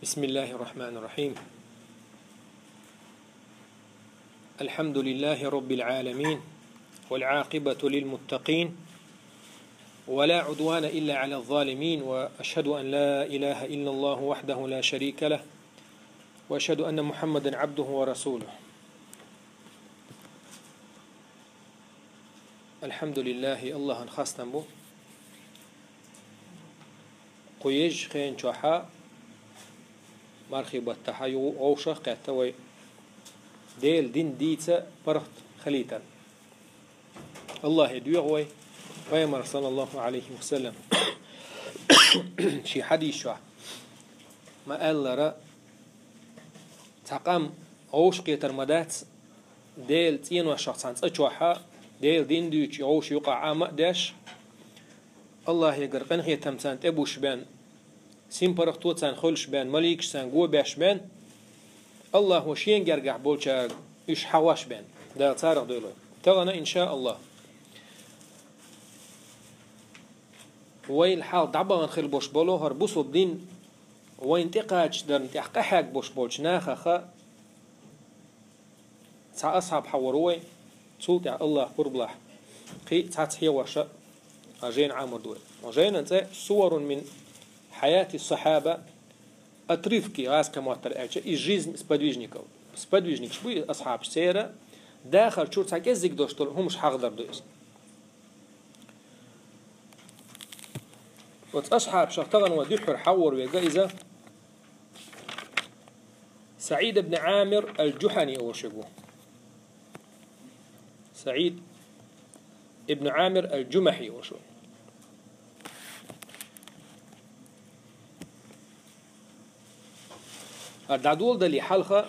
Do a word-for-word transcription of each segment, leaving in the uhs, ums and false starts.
بسم الله الرحمن الرحيم. الحمد لله رب العالمين، والعاقبة للمتقين، ولا عدوان إلا على الظالمين، وأشهد أن لا إله إلا الله وحده لا شريك له، وأشهد أن محمدا عبده ورسوله. الحمد لله, Аллахӏан хастам бу. Кху езачу хенчохьа мархий баттахьа юха вовшах кхетта вай Делан дин дийца паргӏат хилийтар. Аллахӏе доьху вай, Пайхамар, саллаллаху Ӏалайхи ва саллам, ший хьадис чохь ма-аллара: «Цхьа къам вовшах кхетар ма дац, Делан цӀеношах цхьана цӀа чохьа, Делан дин дуьйцуш, и вовшийн юкъахь Ӏама а деш, Аллахӏегара къинхетам царна тӀе буьсуш бен, синпаргӀато царна хуьлуш бен, маликаш царна го беш бен, Аллахӏо шен гергахь болчаьрга уьш хьагӀош бен». Дала царах дойла вай. Тахана, иншааллахӀ, вайл хьалха дӀабахана хила болуш болу хӀара бусалба дин вайна тӀекхачарна тӀехь къахьегна болуш болчу нахаха цхьа асхьаб хьахор ву вай, цул тӀаьхьа, Аллахь къурбалахь, кхин а цхьацца хьехош а жайна Ӏамор ду вай. Жайнан цӀе «Суварун мин хьаяти сахьаба», «Отрывки», гӀазкхийн маттара аьлча, «из жизни сподвижников». Сподвижникаш бу и асхьабаш, церан дахар чуьра цхьа кӀеззиг долуш долу хӀумаш хьахадар ду иза. Оцу асхьабашах тахана вай дуьххьара хьахор верг иза СаӀид ибн Ӏамир ал-Джухьани олуш верг ву. СаӀид ибн Ӏамир ал-Джумахьи олуш верг ву. ХӀара дӀадоладале хьалха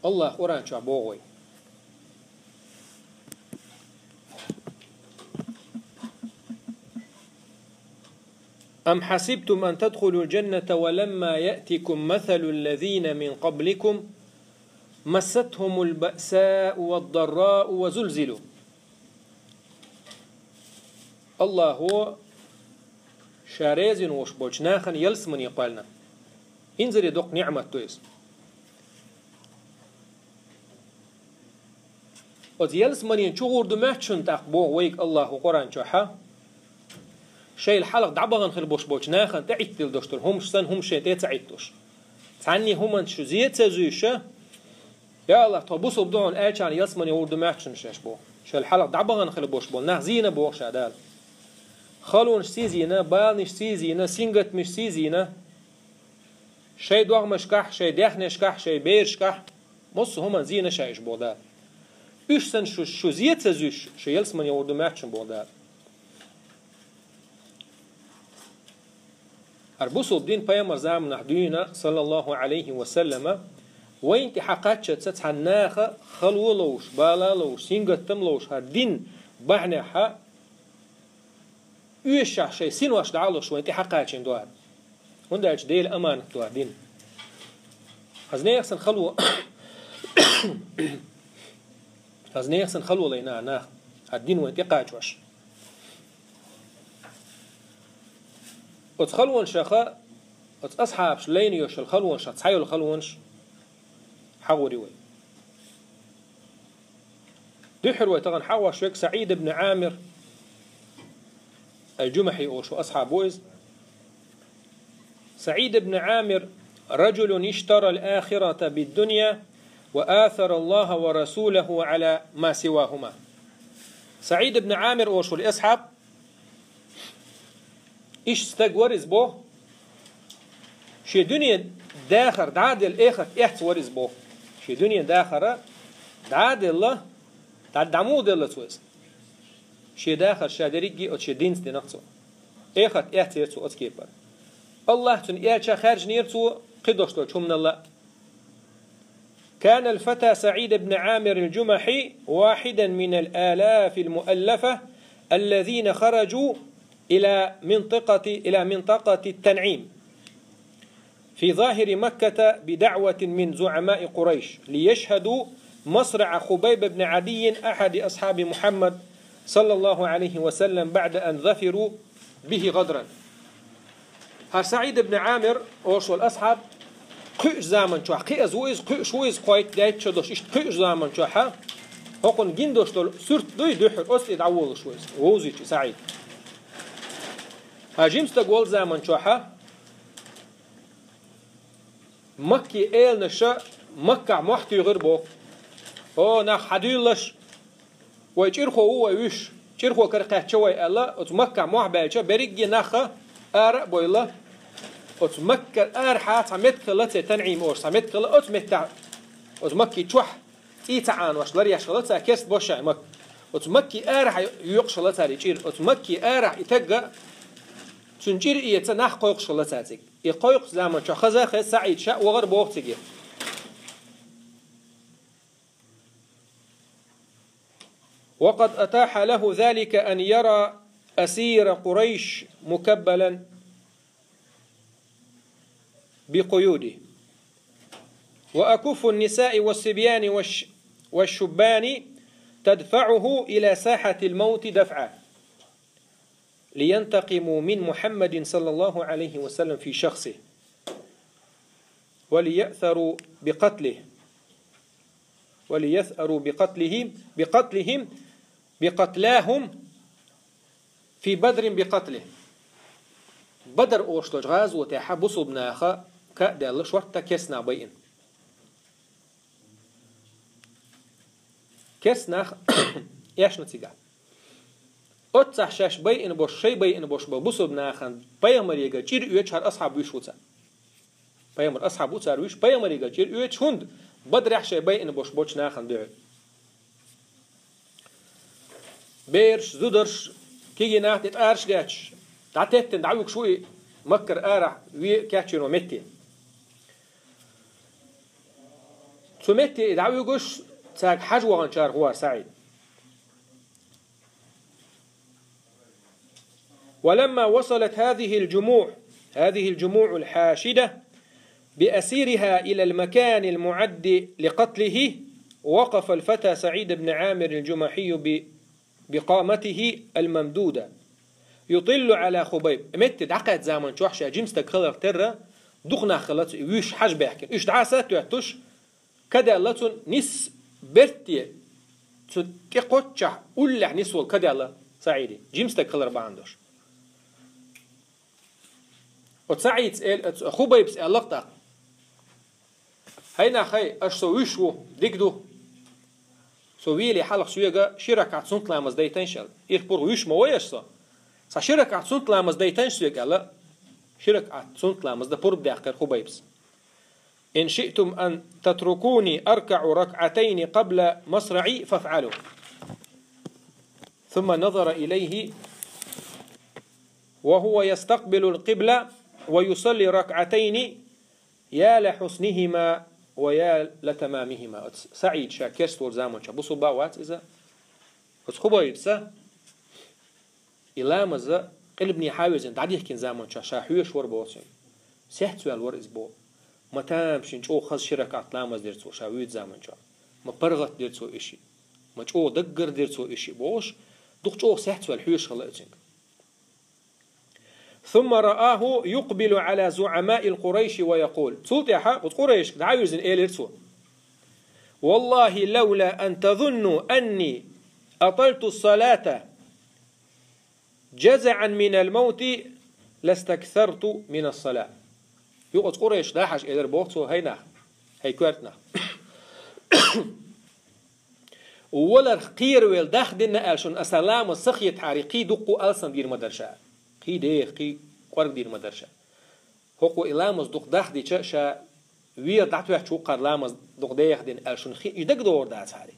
Аллахь Къуръан чохь боху вай: «أم حسبتم أن تدخلوا الجنة ولما يأتكم مثل الذين من قبلكم مستهم البأساء والضراء وزلزلوا». Аллахьо Ша реза йина волуш болчу нахана ялсамане кхоьллина. Инзаре доккха ниӀмат ду иза. Оцу ялсаманена чу гӀур ду моьтту шуна тӀаккха, боху вайга Аллахьо Къуръан чохьа, шайла хьалха дӀабахана хила болуш болчу нахана тӀеӀитталуш долу хӀумаш санна, хӀумаш шайна тӀе ца Ӏитталуш. Цхьанне хӀуманна шу зен ца зуьйша, «Я Аллахь, тхо бусалба ду хьуна» аьлча, ялсамане гӀур ду моьтту шуна шаьш, боху. Шайла хьалха дӀабахана хила болуш болу нах зийна, боху Ша Дала. Халонашций зийна, баланашций зийна, сингаттамашций зийна, шайн догӀмашкахь, шайн даьхнешкахь, шайн берашкахь, массо а хӀуманна зийна Ша уьш, боху Дала. Уьш санна шу, шу зен ца зуьйш, шу ялсамане гӀур ду моьтту шуна, боху Дала. ХӀара бусалба дин Пайхамар заманахь дуьйна, саллаллаху Ӏалайхи ва саллама, вайна тӀе хьакхаччалца цхьана наха хало ловш, бала ловш, сингаттам ловш, хӀара дин бахьанехьа оьшшехь шайн синош дӀа а луш вайна тӀе хьакхачийна ду хӀара. ХӀунда аьлча Делан аманат ду хӀара дин. ХӀара нехан санна хало, хӀара нехан санна хало лайна нах, хӀара дин вайна тӀекхачош. Оцу халонашаха, оцу асхьабаша лайна йолуш йолу халонашах цхьайолу халонаш хьахор ю вай. Дуьххьара вай тахана хьахош верг СаӀид ибн Ӏамир ал-Джумахьи олуш ву, асхьаб ву иза. СаӀид ибн Ӏамир: «رجل اشترى الآخرة بالدنيا وآثر الله ورسوله على ما سواهما». СаӀид ибн Ӏамир олуш волу асхьаб, иштта стаг вара иза, боху. Шен дуьнен дахар дӀа а делла, эхарт эцна вара иза, боху. Шен дуьнен дахар дӀа а делла, дӀа, дӀа муха делла цо иза? Шен дахар ша дерриге а оцу шен динца дина цо. Эхарт эцнера цо оцу кепара. Аллахь, Цуьнан элча хаьржинера цо кхидолуш долчу хӀуманал а. كان الفتى سعيد بن عامر الجمحي واحدا من الآلاف المؤلفة الذين خرجوا إلى منطقة، إلى منطقة التنعيم في ظاهر مكة بدعوة من زعماء قريش ليشهدوا مصرع خبيب بن عدي أحد أصحاب محمد صلى الله عليه وسلم بعد أن ظفروا به غدرا. ХӀара СаӀид ибн Ӏамир, ош волу асхьаб, кхуьуш заман чохь, кхиаза ву иза, кхуьуш ву иза, кхойтта даьчча долуш, иштта кхуьуш заман чохь, хӀокхунна гин долуш долу суьрт дуй дуьххьара, оцу тӀе дӀаволуш ву иза, вовзийча СаӀид. Хьан жима стаг волу заман чохь, Макки эланаша Маккахь мохь туьйхира боху. О, нах, хьадуьйлалаш, вай чӀирхо ву вай вуьш, чӀирхо кара кхаьчча вай аьлла, оцу Маккахь мохь баьлча, берриге нахха ара а бойла. Оцу Маккара арахьа цхьа меттиг хилла церан, ТанӀим олуш цхьа меттиг хилла, оцу меттехь, оцу Макки чохь цӀий ца Ӏанош ларъеш хилла цара, керст бо шайн Макка. Оцу Макки арахьа йоькъуш хилла цара и чӀир. Оцу Макки арахьа и таг а, цуьнан чӀир а эца нах кхойкхуш хилла цара цига. И кхойкхучу заман чохь хаза а хеза, СаӀид ша а вахара боху цига. وقد أتاح له ذلك أن يرى أسير قريش مكبلا بقيوده، وأكف النساء والصبيان والش-، والشبان تدفعه إلى ساحة الموت دفعا، لينتقموا من محمد صلى الله عليه وسلم في شخصه، وليأثروا بقتله، وليثأروا بقتلهم، بقتلهم، بقتلاهم في بدر بقتله. Бадар олуш долчу гӀазотехь бусулба наха ка а даьлла, шортта керст нах байина. Керст нах эшна цигахь. Оццахь шаьш байина болуш, шайн байина болуш болу бусулба нахана пайхамарегара чӀир оьцуш хӀара асхьаб вуьш ву цара. Пайхамар асхьаб ву цара вуьш, пайхамарегара чӀир оьцуш, хӀунда Бадрехь шайн байина болуш болчу нахана дуьхьал. Бераш, зударш, кегий нах тӀе тӀараш детташ, дӀатеттина дӀавуьгуш ву и Маккара арахь вен кечйина метте. Цу метте и дӀавуьгуш, цаьрга хьажа ваханчарах вара СаӀид. ولما وصلت هذه الجموع، هذه الجموع الحاشدة بأسيرها إلى المكان المعد لقتله، وقف الفتى سعيد بن عامر الجمحي ب-، بقامته الممدودة يطل على خبيب. Метте дӀакхаьчча заман чохь ша жима стаг хиларх терра, дукха нах хилла цу и вуьш хьажа баьхкина. Уьш дӀаса а тоьттуш, ка даьлла цунна, нисса берте, цу тӀекхоччехь уллехь нисвала ка даьлла СаӀиде, жима стаг хилар бахьана долуш. Оцу СаӀида эл-, оцу Хубайбас аьлла-кх тӀаккха: «ХӀай нах, хӀай, аша со вуьш ву, дика ду. Со веле хьалха соьга ши ракаӀат суннат ламаз дайтанаш», — аьлла. «Ирх пургӀа вуьш ма вай аша со. Цхьа ши ракаӀат суннат ламаз дайтанаш соьга», — аьлла. Ши ракаӀат суннат ламаз дан пурба даьккхира Хубайбас. «إن شئتم أن تتركوني أركع ركعتين قبل مصرعي فافعلوا». ثم نظر إليه وهو يستقبل القبلة ويصلي ركعتين، يا لحسنهما ويا لتمامهما. Оцу СаӀид ша керста волу заманчохь бусулба вац иза. Оцу Хубайбса И ламаз къилбане хьавирзина дӀадихкина заманчохь ша хьоьжуш вара боху цуьнга. Сецваьлла вара иза боху. Ма тамашийна чӀогӀа хаза ши ракаӀат ламаз дира цо ша вуьйцу заманчохь. Ма паргӀат дира цо и шиъ. Ма чӀогӀа даггара дира цо и шиъ бохуш, дукха чӀогӀа сецваьлла хьоьжуш хилла и цуьнга. ثم رآه يقبل على زعماء القريش ويقول. Цул тӀаьхьа оцу къурайшка дӀа а вирзина элира цо: والله لولا أن تظنوا أني أطلت الصلاة جزعا من الموت لاستكثرت من الصلاة. Юха оцу къурайшка дӀахьажа элира боху цо: «ХӀай нах, хӀай коьрта нах, валарх кхеравелла дахдина аьлла шуна аса ламаз ца хетахьара, кхин дуккха а алсам дийр ма дара ша. Кхин деха, кхин кӀорга дийр ма дара ша. ХӀокхо и ламаз дукха дахдича, ша вера дӀатоьттуш ву-кх хӀара ламаз дукха деха дина аьлла шуна хи-, и дагадогӀур дацахьара.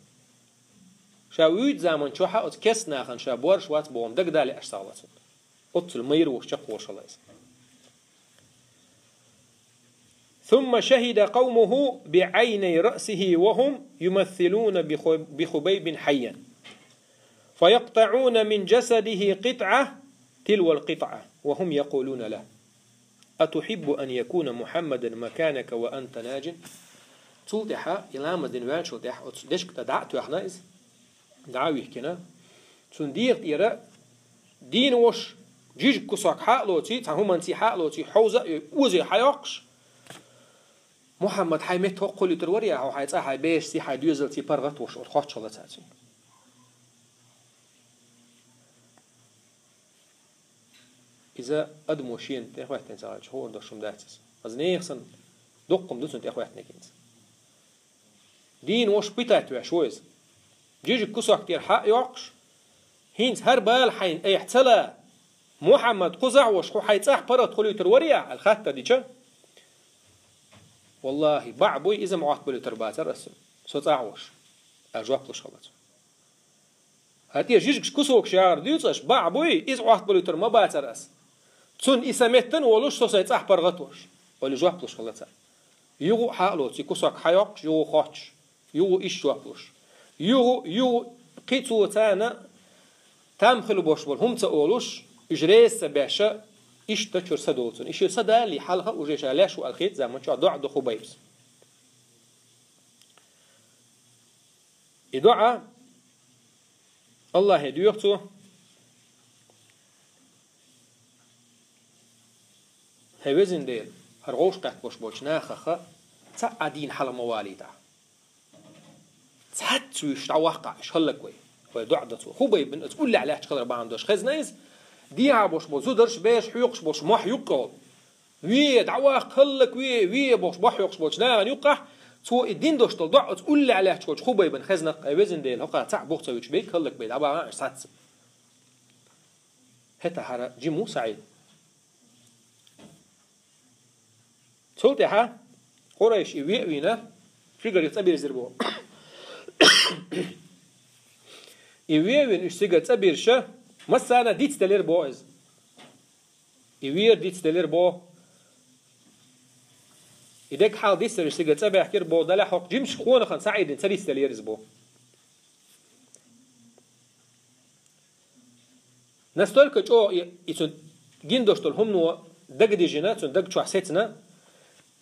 Ша вуьйцу заманчохь а оцу керста нахана ша боьрша вац боху-м дагадале аша сагӀа лацунна». Оццул майра волуш чекхволуш хилла иза. ثم شهد قومه بعيني رأسه وهم يمثلون بخ-، بخبيب حيا، فيقطعون من جسده قطعة تلو القطعة، وهم يقولون له: أتحب أن يكون محمدا مكانك وأنت ناج؟ Цул тӀаьхьа, и ламаз дина ваьллачул тӀаьхьа, оцу дешка тӀе дӀа а тоьхна иза, дӀа а вихкина, цуьнан дегӀа тӀера дийна волуш, Жижиг кусок хьа а лоций, цхьа хӀуманций хьа а лоций, хьовза а йой, озий хьайоаккхаш, Мухьаммад, хьай метта хӀокху хилуьйтур варий, хьо хьай цӀа, хьай бешаций, хьай доьзалций паргӀат волуш, оцу хоттуш хилац цуьнан. Иза адамо шена тӀехӀоьттина ца хилча, хуур долуш хӀума дац иза. Аса нехан санна дуккха хӀума ду цунна тӀехӀоьттинарг хӀинца. Дийна волуш пытать веш ву иза. Жижиг кусок тӀера хьа а йоккхуш, хӀинца хӀара бала хьайна айхьа ца ла, Мухьаммад, кхузахь волуш, хьо хьай цӀахь паргӀат хилуьйтур варий ахь, аьлла хаттар дича, валлахӀи, бакъ буй, иза ма Ӏоттабалуьйтур бацара аса, со цӀахь волуш, аьлла жоп луш хилац. ХӀара тӀе жижигаш кусокаш яхар дуьйцу аш, бакъ буй, иза Ӏоттабалуьйтур ма бацара ас. Цунна и сан меттана волуш, со сайн цӀахь паргӀат волуш, олий жоп луш хилац. Юха а хьа а лоций, кусок хьайоккхуш, юха а хоттуш, юха а иштта жоп луш. Юха, юха кхин цо царна там хила бош болу хӀума ца олуш, уьш реза ца беш, иштта чуьра са долу цунна. И шен са далале хьалха уже ша леш ву аьлла хетта заман чохь доӀа до Хубайбс. И доӀа АллахӀе доьху цо: «ХӀай везан Дела, хӀара гӀовш кхетта бош болчу нахаха цхьа а дийна хьала ма валийтахь. Цхьацца вуьйш дӀаваккхахь, уьш хӀаллаквай». Вай доӀа до цо. Хубайбин оцу уллехь лаьтташ хилар бахьана долуш хезна иза, дехьа бош болу зударш, бераш, хьоькхуш болуш мохь юккъехула. Ве, дӀаваккха, хӀаллакве, ве бохуш, мохь хьоькхуш болчу нахана юккъехь, цо и дина долуш долу доӀа оцу уллехь лаьтташ волчу Хубайбан хезнарг: «ХӀай везан Дела, хӀокхара цхьаъ бух ца вуьтуш берг хӀаллакбе дӀабахьа аш цхьацца». ХӀета хӀара жима ву СаӀид. Цул тӀаьхьа Къурайш и ве а вийна, цигара цӀа бирзира боху. И ве а вийна, уьш цигара цӀа бирзича, массарна дицделира боху иза. И вер дицделира боху. И дега хьал дицделира, цигара цӀа баьхкира боху, делахь хӀокху жимачу къонахана СаӀидна ца дицделира иза боху. Настолько чӀогӀа и, и цуьнан гина долуш долу хӀумано дагадижина, цуьнан даг чохь сецна,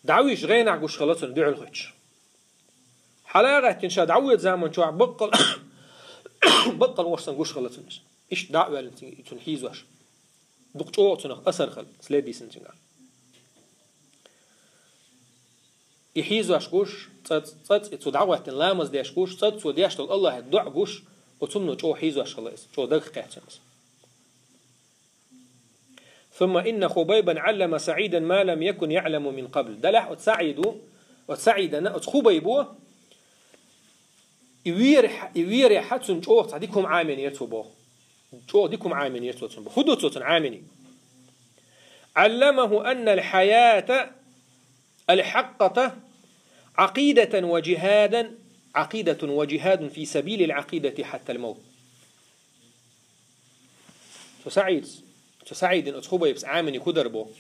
дӀавуьйш гӀенахь гуш хилла цунна дуьхьал хӀуьттуш. Хьала а гӀаьттина, ша дӀавоьду заман чохь баккъал, баккъал вошсан гуш хилла цунна. Иштта дӀа а ваьллина цуьнан, цунна хьийзош. Дукха чӀогӀа цунах асар хилла, след йисина цуьнгахь. И хьийзош гуш, цӀа-, цӀа-, цӀа-, цо дӀагӀоьттина ламаз деш гуш, цӀа-, цо деш долу АллахӀе доӀа гуш, оцу хӀумано чӀогӀа хьийзош хилла иза, чӀогӀа дагах кхаьчна иза. ثم إن خبيبا علم سعيدا ما لم يكن يعلم من قبل. Делахь оцу СаӀиду, оцу СаӀидана, оцу Хубайбо, и верехь, и верехь цунна чӀогӀа цхьа дика хӀума Ӏамийнера цо боху. ЧӀогӀа дика хӀума Ӏамийнера цо цунна боху. ХӀун ду цо цунна Ӏамийна? علمه أن الحياة الحقة عقيدة وجهادا، عقيدة وجهاد في سبيل العقيدة حتى الموت. Цу СаӀидс, цу СаӀидин оцу Хубайбс Ӏамийнарг хӀун дара боху?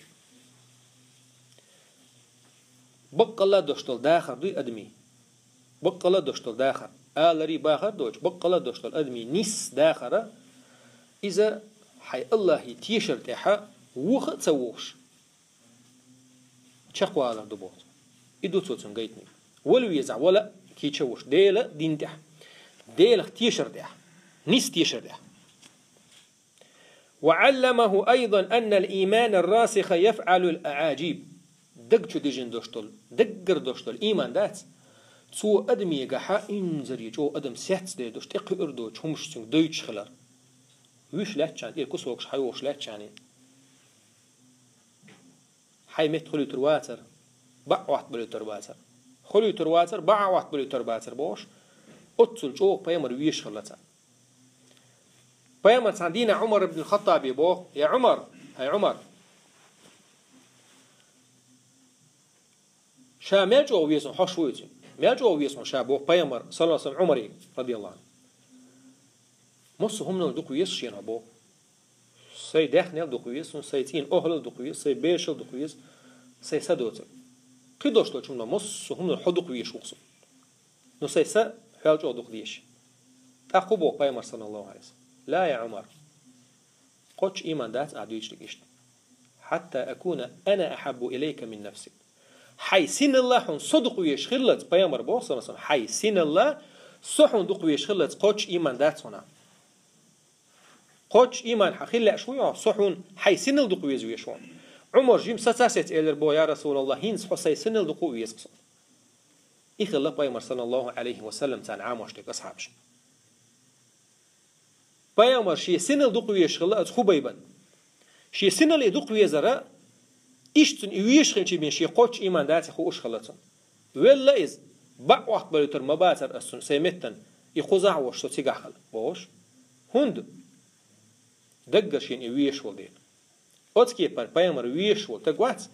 Баккъалла а долуш долу дахар дуй адамийн. Баккъалла а долуш долу дахар. Аларий бахар а доцуш, баккъалла а долуш долу адамийн нисса дахар, иза хьайн АллахӀе тешар тӀехь вуха а ца вухуш, чекхвалар ду боху. И ду цо цунна гайтинарг. Вала везахь, вала а кийча а вуш, Делан дин тӀехь, Делах тешар тӀехь, нисса тешар тӀехь. وعلمه أيضا أن الإيمان الراسخ يفعل الأعاجيب. Даг чу дижина долуш долу, даггара долуш долу ийман дац, цо адамегахьа инзаре чӀогӀа адам сецдер долуш, тӀекхуьур доцу хӀумаш цуьнга дойтуш хилар. Вуьш лаьттачарна, тӀера кусокаш хьайохуш лаьттачарна. Хьайн метта хуьлуьйтур вацара, бакъ Ӏоттабалуьйтур бацара. Хуьлуьйтур вацара, бакъ Ӏоттабалуьйтур бацара бохуш, оццул чӀогӀа пайхамар везаш хилла царна. Пайхамар цхьана дийнахь Ӏумар ибн Хаттабе боху: «Я Ӏумар, хӀай Ӏумар, ша мел чӀогӀа веза хьуна хьош вуй иза? Мел чӀогӀа веза хьуна ша?» — боху пайхамар, саллаллаху алейхи ва саллям, Ӏумаре, радияллаху анху. «Массо а хӀуманал дукха веза шена хьо», — боху. «Сайн даьхнел дукха веза суна, сайн цӀийнан охӀлал дукха веза, сайн бешал дукха веза, сайн са доцург. Кхидолуш долчу хӀуманал массо а хӀуманал хьо дукха везаш ву-кх суна. Ну, сайн са хьоьл чӀогӀа дукха дезаш». ТӀаккха хӀун боху пайхамар, саллаллаху алейхи ва саллям? «Ла, я Ӏумар, кхоччуш ийман дац ахь дуьйцург иштта. Хьатта акуна ана ахьаббу илайка мин нафсик». Хьайн синалла хьуна со дукха везаш хиллалц, пайхамар боху, саллаллаху алейхи ва саллям, хьайн синалла со хьуна дукха везаш хиллалц кхоччуш ийман дац хьуна. Кхоччуш ийман хьа хила лаьаш вуй хьо, со хьуна хьай синал дукха веза везаш ва. Ӏумар жима сацассаца элира боху: «Я Расулаллах, хӀинца хьо сайн синал дукха а веза-кх со». И хилла пайхамар, саллаллаху Ӏалайхи ва саллам, царна Ӏамош дерг асхьабашна. Пайхамар шен синал дукха везаш хилла оцу Хубайбан. Шен синал и дукха везара, иштта цунна и везаш хилча бен шен кхоччуш ийман даций хууш хилла цунна. Велла иза, бакъ ваккха балуьйтур ма бацара ас цунна сайн меттана, и кхузахь а волуш со цигахь хила, бохуш. ХӀунда? Даггара шена и везаш волу дела. Оцу кепара пайхамар везаш волу стаг вац.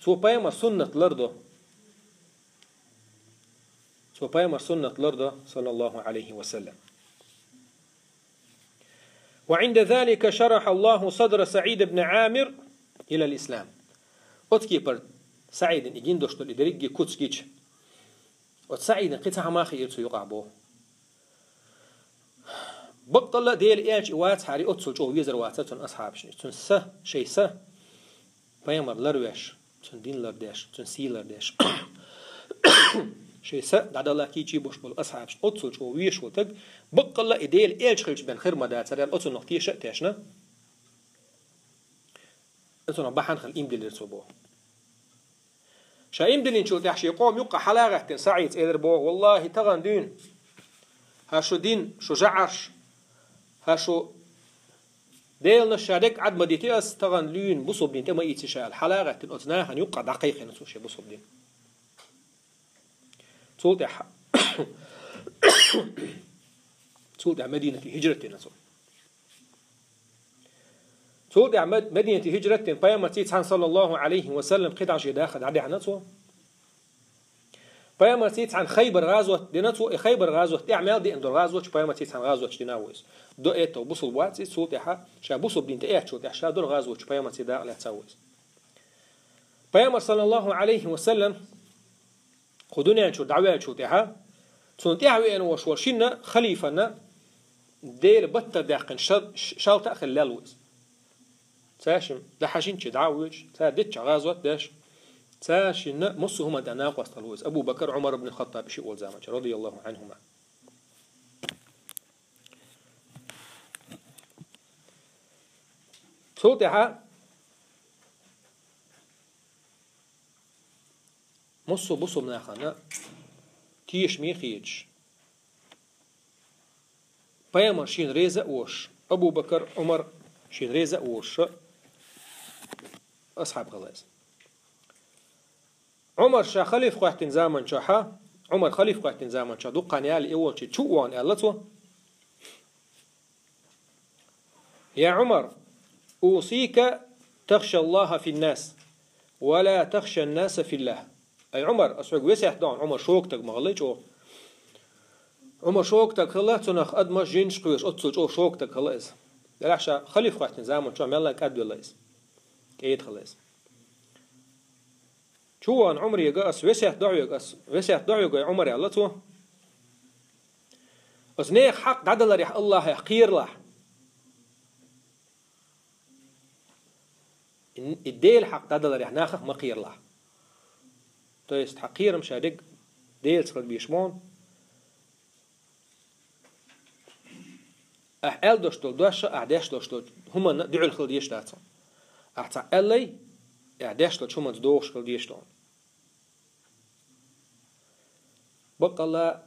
Цо пайхамар суннат лардо. Цо пайхамар суннат лардо, саллаллаху Ӏалайхи ва саллам. وعند ذلك شرح الله صدر سعيد بن عامر إلى الإسلام. Оцу кепара СаӀидана и гина долуш долу и дерриге куц гича, оцу СаӀидана кхин цхьа хӀума а хиира цу юкъахь боху. Баккъалла а Делан элча и вацахьара, оццул чӀогӀа везар вацара цунна асхьабашна. Цуьнан са, шайн са, пайхамар ларвеш, цуьнан дин лардеш, цуьнан сий лардеш, шайн са дӀадала кийча бош болу асхьабашна оццул чӀогӀа везаш волу стаг, баккъалла а и Делан элча хилча бен хир ма дацара аьлла, оцунах теша а тешна, оцунах бахьана хила ийман диллира цо боху. Ша ийман диллинчул тӀаьхьа шен къоман юккъе хьала а гӀаьттина СаӀида элира боху: «ВаллахӀи, тахана дуьйна хӀара шу дин, шу жаӀарш, хӀара шу деланаш ша дерг Ӏад ма дити ас, тахана дуьйна бусалба дин тӀе ма ийци ша», — аьлла, хьала а гӀаьттина оцу нахана юккъе дӀакхайкхина цо шен бусалба дин. Цул тӀаьхьа, цул тӀаьхьа Мадинате хӀижрат дина цо. Цул тӀаьхьа Мад-, Мадинате хӀижрат дина, пайхамарций цхьаьна, саллаллаху Ӏалайхи ва саллам, кхидӀа шен даха дӀадехьна цо. Пайхамарций цхьаьна Хайбар гӀазот дина цо, и Хайбар гӀазот тӀехь мел деана долу гӀазоташ пайхамарций цхьаьна гӀазоташ дина ву иза. До этого бусалба вац иза, цул тӀаьхьа ша бусалба дин тӀеэцначул тӀаьхьа ша долу гӀазоташ пайхамарций дакъа лаьцна ву иза. Пайхамар, саллаллаху Ӏалайхи ва саллам, кху дуьнен чуьра дӀаваьллачул тӀаьхьа, цунна тӀаьхьа веана волуш волу шина халифана Дела баттар даьккхина ша-, шалта а хила лелла ву иза. Цаьршимма дӀахьажинчи дӀа а воьдуш, цара дечча гӀазот а деш, цаьршинна массо а хӀуманна тӀехь накъост хила ву иза. Абу Бакар, Ӏумар ибн Хаттаб шиъ волу заманчохь, радияллаху Ӏанхума. Цул тӀаьхьа массо а бусалба нахана тешаме хеташ, пайхамар шена реза а волуш, Абу Бакар, Ӏумар шена реза а волуш асхьаб хила иза. Ӏумар ша халиф хӀоьттина заманчохьа, Ӏумар халиф хӀоьттина заманчохь дукха хан яьлла и волчу чу а вахана аьлла цо: «Я Ӏумар, усика тахша Аллаха фин-нас, ва ла тахша ан-наса филлах». Ай Ӏумар, ас хьоьга весет до хьуна, Ӏумар шога стаг ма хилла чӀогӀа. Ӏумар шога стаг хилла, цунах адамаш, жинаш кхоьруш, оццул чӀогӀа шога стаг хилла иза. Делахь ша халиф хӀоьттина заманчохь мелла а кӀадвелла иза. КӀеда хилла иза. Чу вахана Ӏумарега ас весет до хьоьга, ас весет до хьоьга, ай Ӏумар, аьлла цо. Ас нехан хьакъ дӀадаларехь Аллахах кхералахь. И, и Делан хьакъ дӀадаларехь нахах ма кхералахь. То есть, хьан кхерам ша дерг Делаца хила безаш ма ву. Ахь аьлла долуш долу дош а, ахь деш долуш долу хӀуманна а дуьхьал хила дезаш дац хьуна. Ахь цхьаъ аьллай, ахь деш долчу хӀуманца догӀуш хила дезаш ду хьуна. Баккъалла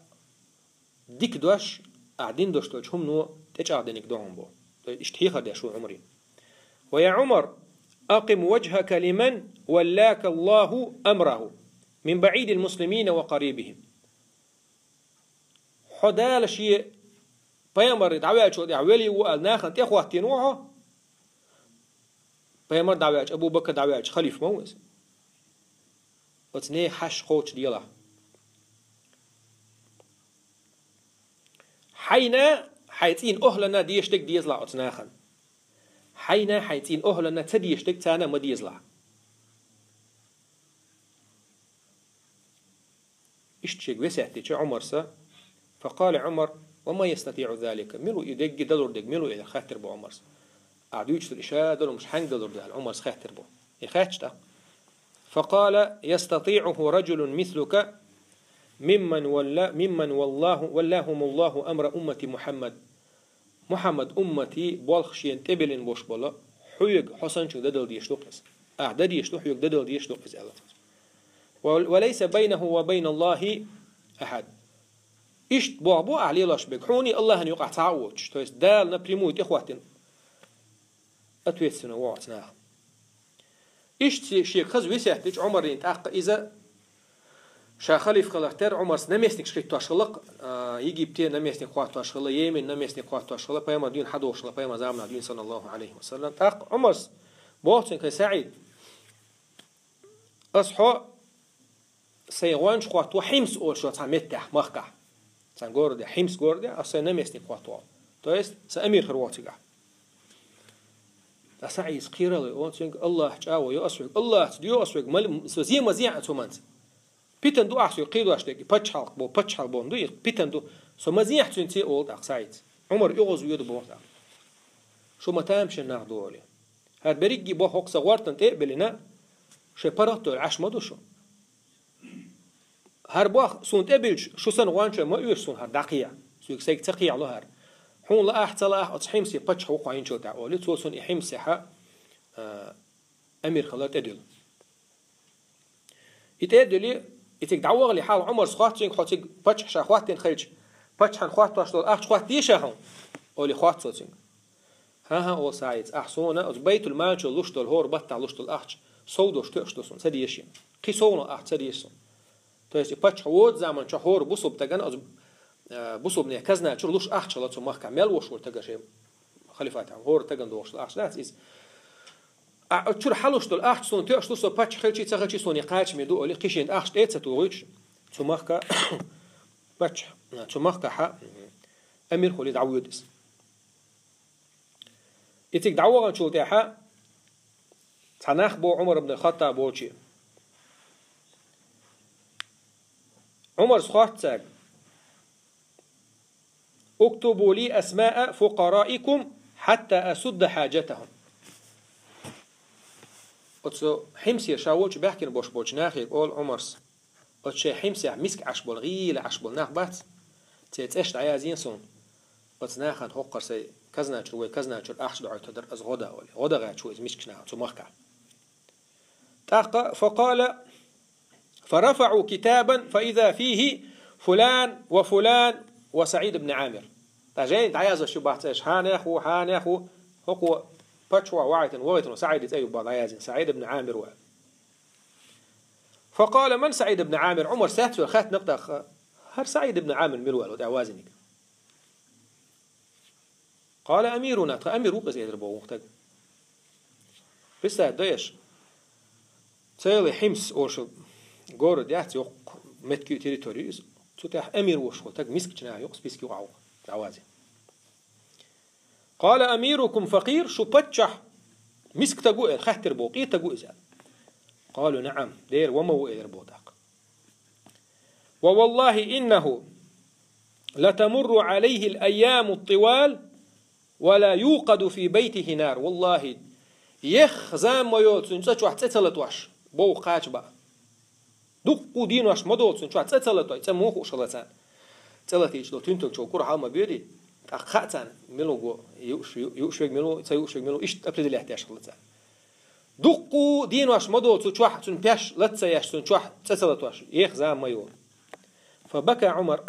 дика дош, ахь дина долуш долчу хӀумано тӀечӀагӀдинарг ду хьуна боху. Иштта хьехар деш ву Ӏумаре. «Ва я Ӏумар, акъим важхака лиман валлака Аллаху амраху мин баӀидил муслимина ва къарибихим». Хьо Дала шен пайхамар дӀаваьллачул тӀаьхьа вели ву аьлла нахана тӀехӀоттийна ву хьо. Пайхамар дӀаваьлча, Абу Бакр дӀаваьлча халиф ма ву иза. Оцу нехан хьашт кхочушделахь. Хьайна, хьайн цӀийнан охӀлана дезаш дерг дезалахь оцу нахана. Хьайна, хьайн цӀийнан охӀлана ца дезаш дерг царна а ма дезалахь. Иштта шега весет дича Ӏумарса, факъала Ӏумар: «Ва ман ястатиӀу залика?» Мила ву и дерриге далур дерг, мила ву аьлла хаьттира бо Ӏумарса. Ахь дуьйцуш долу и ша далурш хьаьнга далур ду аьлла Ӏумарса хаьттира бо. И хаьттича тӀаккха. Факъала: «ЯстатиӀуху ражулун мислука мимман валла-, мимман валлаху, валлахумуллаху амра уммати Мухьаммад». Мухьаммад умматий болх шена тӀебиллина болуш болу, хьоьга хьо санначуьнга дадала дезаш ду-кх иза. Ахь дан дезаш ду, хьоьга дадала дезаш ду-кх иза, аьлла цо. «Ва, ва лайса байнаху ва байналлахи ахьад». Иштта болх бу ахь лелош берг, хьуний Аллахьан юкъахь цхьа а воцуш, то есть Дала напрямую тӀехӀоттийна ответственный ву оцу наха. Иштта шега хаза весет дича Ӏумарна тӀаккха иза, ша халифа хиларх терра Ӏумарс наместникаш хӀиттош хилла-кх, а, Египте наместник хӀоттош хилла, Йемене наместник хӀоттош хилла, пайхамар дуьйна хьадогӀуш хилла, пайхамар заманахь дуьйна, саллаллаху Ӏалайхи ва саллам. ТӀаккха Ӏумарс боху цуьнга: «ХӀай СаӀид, ас хьо сайн гӀоьнча хӀотто Хьимс олучу цхьа меттехь, махкахь, цхьана городехь, Хьимс городехь, ас сайн наместник хӀотто». То есть, сан амир хир ву цигахь. Ткъа СаӀида кхералой олу цуьнга: «Аллахь чӀагӀо йо ас хьоьга, Аллахьца доьху ас хьоьга, ма, ма зе ма зехьа цу манца. Питана ду ахь соьга кхийдош дерг, и пачхьалкх бо, пачхьалкх бо ду, и питана ду. Со ма зехьа цуьнца», олу тӀаккха СаӀида. Ӏумар оьгӀаз воьду боху тӀаккха. Шу ма тамашийна нах ду олий. ХӀара берриге боху хӀокху сан гӀортана тӀе а биллина, шайн паргӀат а долуш Ӏаш ма ду шу. ХӀара боху суна тӀе а биллича, шу санна гӀоьнчой ма оьшу суна хӀара дӀакхехьа. Соьга сайга ца кхехьало хӀара. Хьуна лаахь, ца лаахь, оцу Хьимсе паччахь ву кху хьийначул тӀаьхьа олий, цо цунна и Хьимсехьа, а, амир хилар тӀедуьллу. И тӀе а дуьллий, и цига дӀавахале хьалха Ӏумарс хоьтту цуьнга: «Хьо цига паччахь ша хӀоттийна хилча, паччахьна хӀоттош долу ахча хӀоттадий ша хьуна?» олий, хоьтту цо цуьнга. «ХӀан-хӀа, — олу СаӀида, — ахь суна оцу байтул-мал чу луш долу, хӀора баттахь луш долу ахча сов долуш тоьуш ду суна, ца дезаш. Кхин совнах ахча ца дезаш суна». То есть и паччахь воцу заманчохь хӀора бусалба стагана оцу, а, бусалбанийн казна чуьра луш ахча хилла цу махкахь, мел вош волу стаг шен халифатехь, хӀора стагана догӀуш долу ахча дац иза. А, оцу чуьра хьалуш долу ахча суна тоьуш ду, со паччахь хилчий, ца хилчий, суна и кхачаме ду олий, кхин шена ахча тӀе а ца тухуьйтуш, цу махка паччахь, цу махкахьа амир хуьлий дӀавоьду иза. И цига дӀаваханчул тӀаьхьа цхьа нах бо Ӏумар ибн Хаттаб волчу. Ӏумарс хоьтту цаьрга: «Уктубу ли асмаа фукъараикум хьатта асудда хьаджатахум». Оцу Хьимсе ша волчу баьхкина бош болчу нахе олу Ӏумарс: «Оцу шайн Хьимсехь миска Ӏаш болу, гӀийла Ӏаш болу нах бац, церан цӀерш дӀаяздина суна. Оцу нахана хӀокхара сайн казна чуьра, вай казна чуьра ахча дӀахӀоьттур дара аса гӀо дан», олий. ГӀо дан гӀерташ ву иза мискачу наха цу махкахь. ТӀаккха: «Факъала, фарафаӀу китабан, фаиза фихи фулан ва фулан ва СаӀид ибн Ӏамир». ТӀаккха жайна дӀаяздеш ю боху цӀерш: хьанех ву, хьанех ву, хӀокхо паччахьо вахийтина, вахийтина СаӀидан цӀе ю боху дӀаяздина, СаӀид ибн Ӏамир ву. «Факъала, ман СаӀид ибн Ӏамир?» Ӏумарс цецвелла хаьттина-кх тӀаккха: «ХӀара СаӀид ибн Ӏамир мила ву?» аьлла, тӀаьхьа вазниг. «Къала амируна», тхан амир ву-кх иза, элира боху стаг. Представь, дай аш, целый Хьимс олуш город яц, йоккха меттиг территори ю иза. Цу тӀехь амир волуш волу стаг мискачу наха юкъа, списке юкъахь ву-кх, дӀавазе. «Къала амирукум факъир», шу паччахь миска стаг ву аьлла, хаьттира боху, къе стаг ву иза аьлла. «Къалу наӀам», дера, ва ма ву, элира боху тӀаккха. «Ва валлахи иннаху латамурру Ӏалайхи ал-айяму ат-тивал ва ла юкъаду фи байтихи нар». Валлахи, еха зама ма йолу цуьнан цӀа чохь цӀе ца латош, бовха кхача баа. Дуккха а денош ма долу цуьнан чохь цӀа ца латой, цӀа муха хууш хилла царна. ЦӀа латийча долу туьнталгачо кура хьал ма боьдий, тӀаккха хаьа царна, мила ву го, юуш, ю-, юуш верг мила ву, ца юуш верг мила ву, иштта определять деш хилла царна. Дуккха а денош ма долу цу чохь, цуьнан пеш лаца ца еш, цуьнан чохь цӀа ца латош, еха зама ма йолу. Фабака Ӏумар.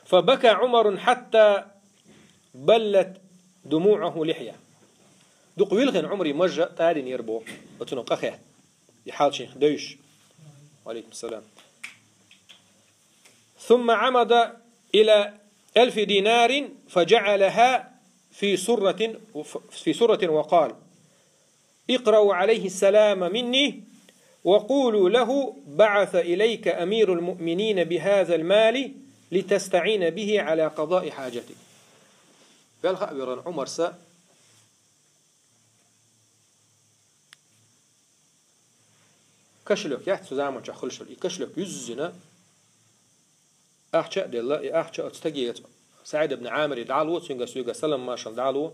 Фабака Ӏумарун хьатта баллат думуӀуху лихья. Дукха вилхина Ӏумаран мажа тӀадинера боху, оцунах къахетта, и хьалчийн девзаш. Ва Ӏалайкум салам. Сумма Ӏамада иля алфи динарин фаджаӀалаха фи сурратин, фи сурратин ва къала: «اقرأوا عليه السلام مني وقولوا له بعث إليك أمير المؤمنين بهذا المال لتستعين به على قضاء حاجتك». Велха а велхина Ӏумарса кошелёк яц, цу заманчохь хуьлуш йолу, и кошелёк юьззина, ахча а делла, и ахча оцу стаге, СаӀид ибн Ӏамире дӀало, цуьнга соьга салам-маршалла дӀало.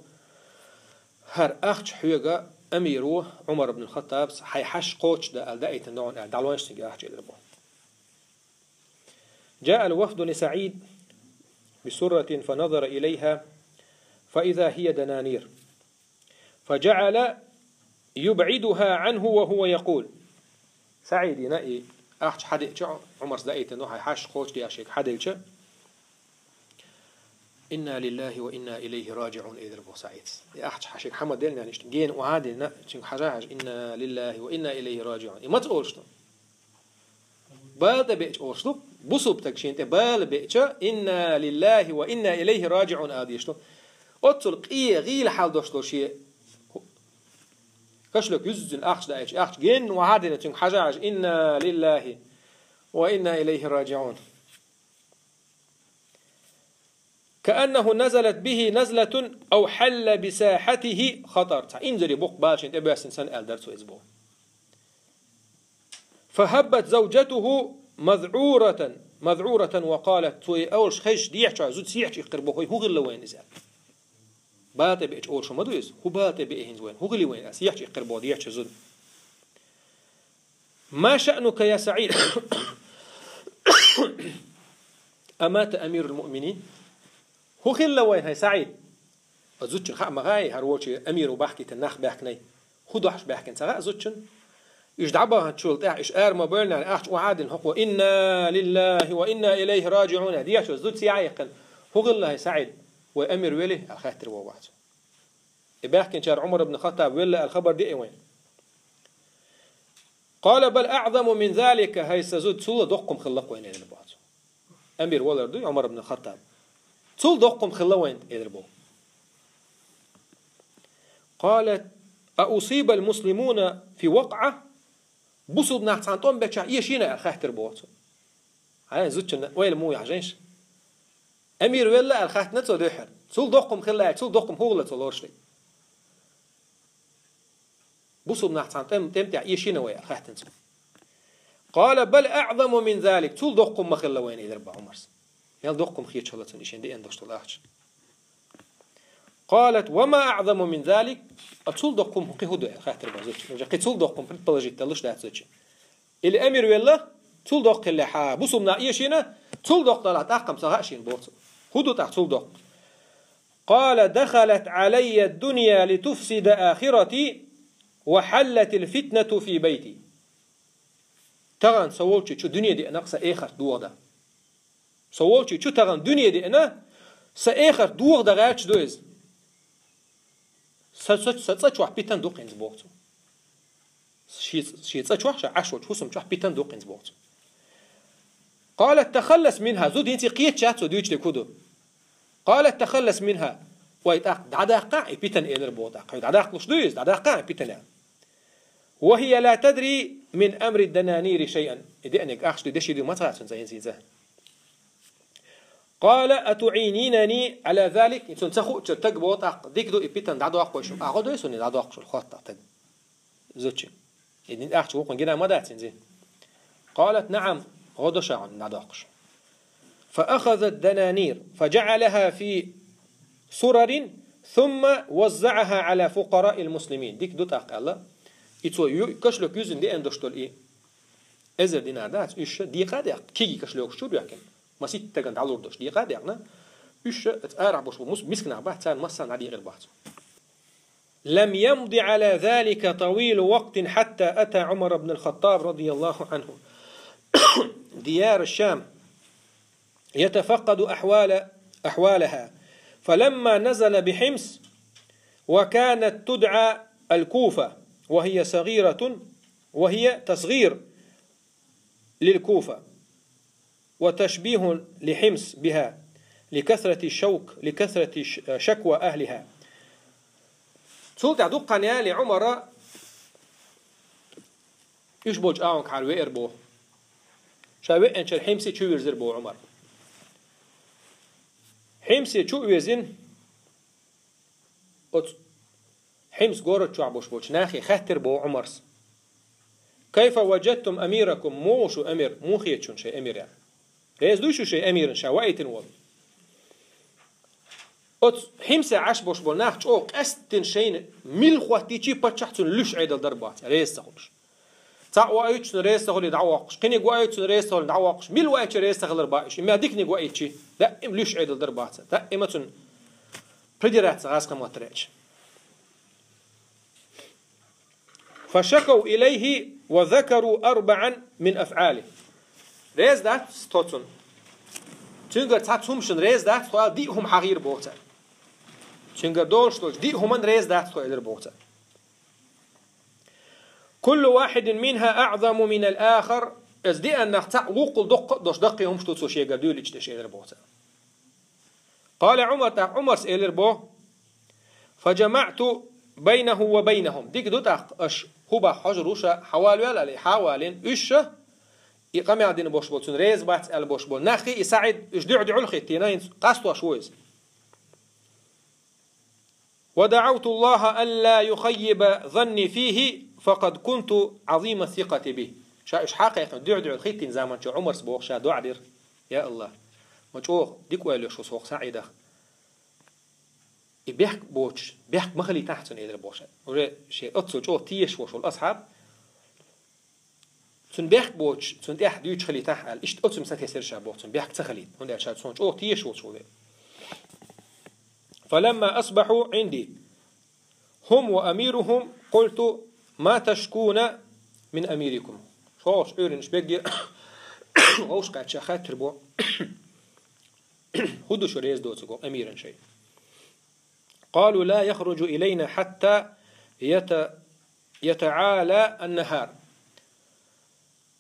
ХӀара ахча хьоьга амиро, Ӏумар ибн Хаттабс, хьайн хьаша кхочушдан аьлла даийтина ду хьуна аьлла, дӀалойша цуьнга ахча, элира боху. جاء الوفد لسعيد بسرة فنظر إليها فإذا هي دنانير فجعل يبعدها عنه وهو يقول. СаӀида и ахча хьадеача, Ӏумара даийтина хьай хьаша кхочушдеш хьаделча, «إنا لله وإنا إليه راجعون», элира боху СаӀида. И ахча хьаша хьама делла, иштта гена охьадиллина, цуьнга хьажа-хьажа, «إنا لله وإنا إليه راجعون». И маца олуш ду? Бала тӀе беача олуш ду. Бусалба стаг шена тӀе бала беача, «إنا لله وإنا إليه راجعون» ала дезаш ду. Оццул къе, гӀийла хьал долуш долу шен кошелек юьззина ахча даийтича, ахча гена охьадиллина, цуьнга хьажа-хьажа, «إنا لله وإنا إليه راجعون». «كأنه نزلت به نزلة أو حل بساحته خطر». Цхьа инзаре боккха бала шена тӀе боьссина санна аьлла дара цо иза боху. «فهبت زوجته مذعورة، مذعورة وقالت», цо и олуш хезча, дехьа чохь зуда сехьа чу иккхира боху, хӀун хилла вайна иза аьлла. Бала тӀе беача олуш ма ду иза. ХӀун бала тӀе беа хӀинца вайна? ХӀун хили вайна аьлла, сехьа чу иккхира боху дехьа чохь зуда. «ما شأنك يا سعيد؟ أمات أمير المؤمنين؟» ХӀун хилла вайна, хӀай СаӀид? Ас зудчун хаа ма хаьий, хӀара волчу амиро бахкийтина нах баьхкинарг. ХӀун дохьуш баьхкина ца хаьа зудчун? Уьш дӀабаханчул тӀаьхьа, уьш ара ма бевлла, ахча охьадиллина хӀокхо, «إنا لله وإنا إليه راجعون», дехьа чохь зуда сехьа иккхина. «ХӀун хилла, хӀай СаӀид? Вай амир веллий?» аьлла хаьттира боху цо. И баьхкинчара Ӏумар ибн Хаттаб велла аьлла хабар деа вайна. «قال بل أعظم من ذلك», хӀай сан зуда, цул а доккха хӀума хилла-кх вайна, элира боху цо. Амир валар дуй Ӏумар ибн Хаттаб. Цул доккха хӀума хилла вайна, элира боху. «قالت أصيب المسلمون في وقعة؟» Бусалба нах цхьана тӀом бечохь эшийна аьлла хаьттира боху цо. Хьайн зудчунна ойла муха яхьа жайша? Амир велла аьлла хаьттина цо дуьххьара. Цул доккха хӀума хилла аьлла, цул доккха хӀума хӀун хилла цо лоруш дерг? Бусалба нах цхьана тӀем, тӀем тӀехь эшийна вай аьлла хаьттина цо. «قال بل أعظم من ذلك», цул доккха хӀума ма хилла вайна, элира боху Ӏумарс. Мел доккха хӀума хеташ хилла цунна и шен деана долуш долу ахча. «قالت وما أعظم من ذلك؟» А цул доккха хӀума кхин хӀун ду аьлла хаьттира боху зудчун. Уже кхин цул доккха хӀума предположить далуш дац зудчун. Или амир велла, цул доккха хиллехь, бусалба нах эшийна, цул доккха далахь, тӀаккха-м ца хаьа шена боху цо. ХӀун ду тӀаккха цул доккха? «قال دخلت علي الدنيا لتفسد آخرتي وحلت الفتنة في بيتي». Тахана со волчу чу дуьне деана-кх сан эхарт дохадан. Со волчу чу тахана дуьне деана, сан эхарт дохадан гӀерташ ду иза. Сан, сан, сан цӀа чохь питана ду-кх хӀинца боху цо. Шен, шен цӀа чохь, ша Ӏаш волчу хӀусам чохь питана ду-кх хӀинца боху цо. «قالت تخلص منها», зуда хӀинца кхеташ яц цо дуьйцуш дерг хӀун ду. «قالت تخلص منها», вай тӀаккха дӀадаккха и питана, элира боху тӀаккха. Хьоьга дӀадаккхалуш ду иза, дӀадаккха и питана. «وهي لا تدري من أمر الدنانير شيئا». И деаниг ахча ду, деши ду ма ца хаьа цунна цхьа хӀинца иза. «قال أتعينينني على ذلك؟» И цунна ца хуучуьра таг боху тӀаккха, дика ду и питана дӀадоккхуш, ахьа гӀо дой суна дӀадоккхуш, хотту тӀаккха таг. Зудчо. И дин ахча вукхун гина ма дац хӀинца. «قالت نعم», гӀо до ша хьуна дӀадоккхуш. «فأخذ الدنانير فجعلها في سرر ثم وزعها على فقراء المسلمين». Дика ду тӀаккха аьлла. И цо ю-, кошелек юьззина деана долуш долу и эзар динар дац, уьш ша декъа а декъна, кегий кошелек чу а доьхкина, масийтта стагана дӀалур долуш декъа а декъна, уьш ша оцу арахь болуш болу мус-, мисканах бац, царна массарна дӀадекъар боху цо. «لم يمض على ذلك طويل وقت حتى أتى عمر بن الخطاب رضي الله عنه ديار الشام يتفقد أحوال، أحوالها، فلما نزل بحمص وكانت تدعى الكوفة وهي صغيرة، وهي تصغير للكوفة وتشبيه لحمص بها لكثرة الشوك، لكثرة ش-، شكوى أهلها». Цул тӀаьхьа дуккха хан яле Ӏумара уьш болчу агӀонгахьара веара боху. Ша веанчара Хьимсе чу вирзира боху Ӏумар. Хьимсе чу а вирзина, оцу Хьимс город чохь болуш болчу нахе хаьттира боху Ӏумарс: «كيف وجدتم أميركم؟» Муха шу амир, муха хета шуна шайн амир аьлла? Реза дуй шу шайн амиран ша ваийтина волу? Оцу Хьимсе Ӏаш болуш болу нах чӀогӀа къаьсттина шайна мила хӀоттийчий паччахь цунна луьш Ӏедал дара боху, реза ца хуьлуш. Цхьаъ ваийча, цунна реза ца хилий дӀавоккхуш, кхиниг ваийча, цунна реза ца хилий дӀавоккхуш, мила ваийча реза ца хилар бац уьш. Имма диканиг ваийча, даим луьйш Ӏедал дар бац. Даим цунна придираться гӀазкхи мотт речь. فشكوا إليه وذكروا أربعا من أفعاله. Реза дац тхо цунна. Цуьнгара цхьацца хӀуманна реза дац тхо аьлла, диъ хӀума хьахийра боху цара. Цуьнгара долуш долчу диъ хӀуманна реза дац тхо элира боху цара. كل واحد منها أعظم من الآخر. Иза диъаннах цхьаъ вукхул доккха а долуш даккхий хӀумаш ду цо шегара дуьйлича деш элира боху цара. قال عمر, тӀаккха Ӏумарс элира боху: فجمعت بينه وبينهم. Дика ду тӀаккха, аша хӀун боху хьожур ву ша, хьавалавел аьлла, и хьавалийна, уьш ша, и къамел дина болуш болу, цунна реза бац аьлла болуш болу нахи, и СаӀид, уьш дуьхь-дуьхьал хӀиттийна, хӀинца къастош ву иза. ودعوت الله ألا يخيب ظني فيه فقد كنت عظيم الثقة به. Ша уьш хьакхайкхина дуьхь-дуьхьал хӀиттийна заманчохь Ӏумарс боху ша доӀа дира: «Я АллахӀ, ма чӀогӀа дика ойла йо шу хӀокху СаӀидах. И бехк боцуш, бехк ма хилийтахьа цунна», — элира боху ша. Уже шен оццул чӀогӀа тешаш волуш волу асхьаб, цунна бехк боцуш, цунна тӀехь дуьйцуш хилийтахьа аьлла, иштта оццул сатесира ша боху, цунна бехк ца хилийта. ХӀунда аьлча ша цунна чӀогӀа тешаш волуш волу. فلما أصبحوا عندي هم وأميرهم قلت: ما تشكون من أميركم؟ ШолгӀачу Ӏуьйранна уьш берриге вовшахкхаьчча хаьттира боху: «ХӀун ду шу реза доцург амиран шайн?» قالوا: لا يخرج إلينا حتى يت-، يتعالى النهار.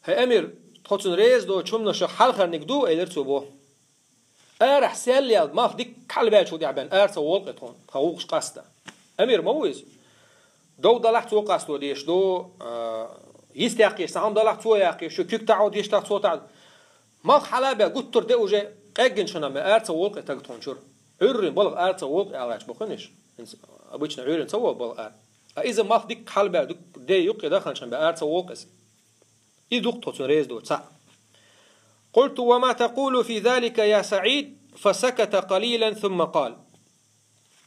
«ХӀей амир, тхо цунна реза доцучу хӀуманашах хьалхарниг ду, — элира цо боху. — Арахь сел яьлла, малх дикка хьалабаьллачул тӀаьхьа бен ара ца волу-кх тхуна, тхан гӀуллакхаш къаста. Амир ма ву иза. Дов далахь, цо къасто дезаш ду, а, йист яккхийча цхьа хӀума далахь, цо яккхийча, шу куьг таӀо дезаш дахь, цо таӀо. Малх хьала а баьлла, гуттар де уже къеггинчу ханна ара ца волу-кх тхан тхуна чуьра. Ӏуьйранна балха ара ца волу-кх аьлла гӀерташ боху хӀинца. ХӀинца обычно Ӏуьйранна ца волу балха ара. А иза малх дикка хьалабаьлла, дукха де юккъе даханчу ханна бен ара ца волу-кх иза. И ду-кх тхо цунна реза доцу цхьаъ». قلت: وما تقول في ذلك يا سعيد؟ فسكت قليلا ثم قال.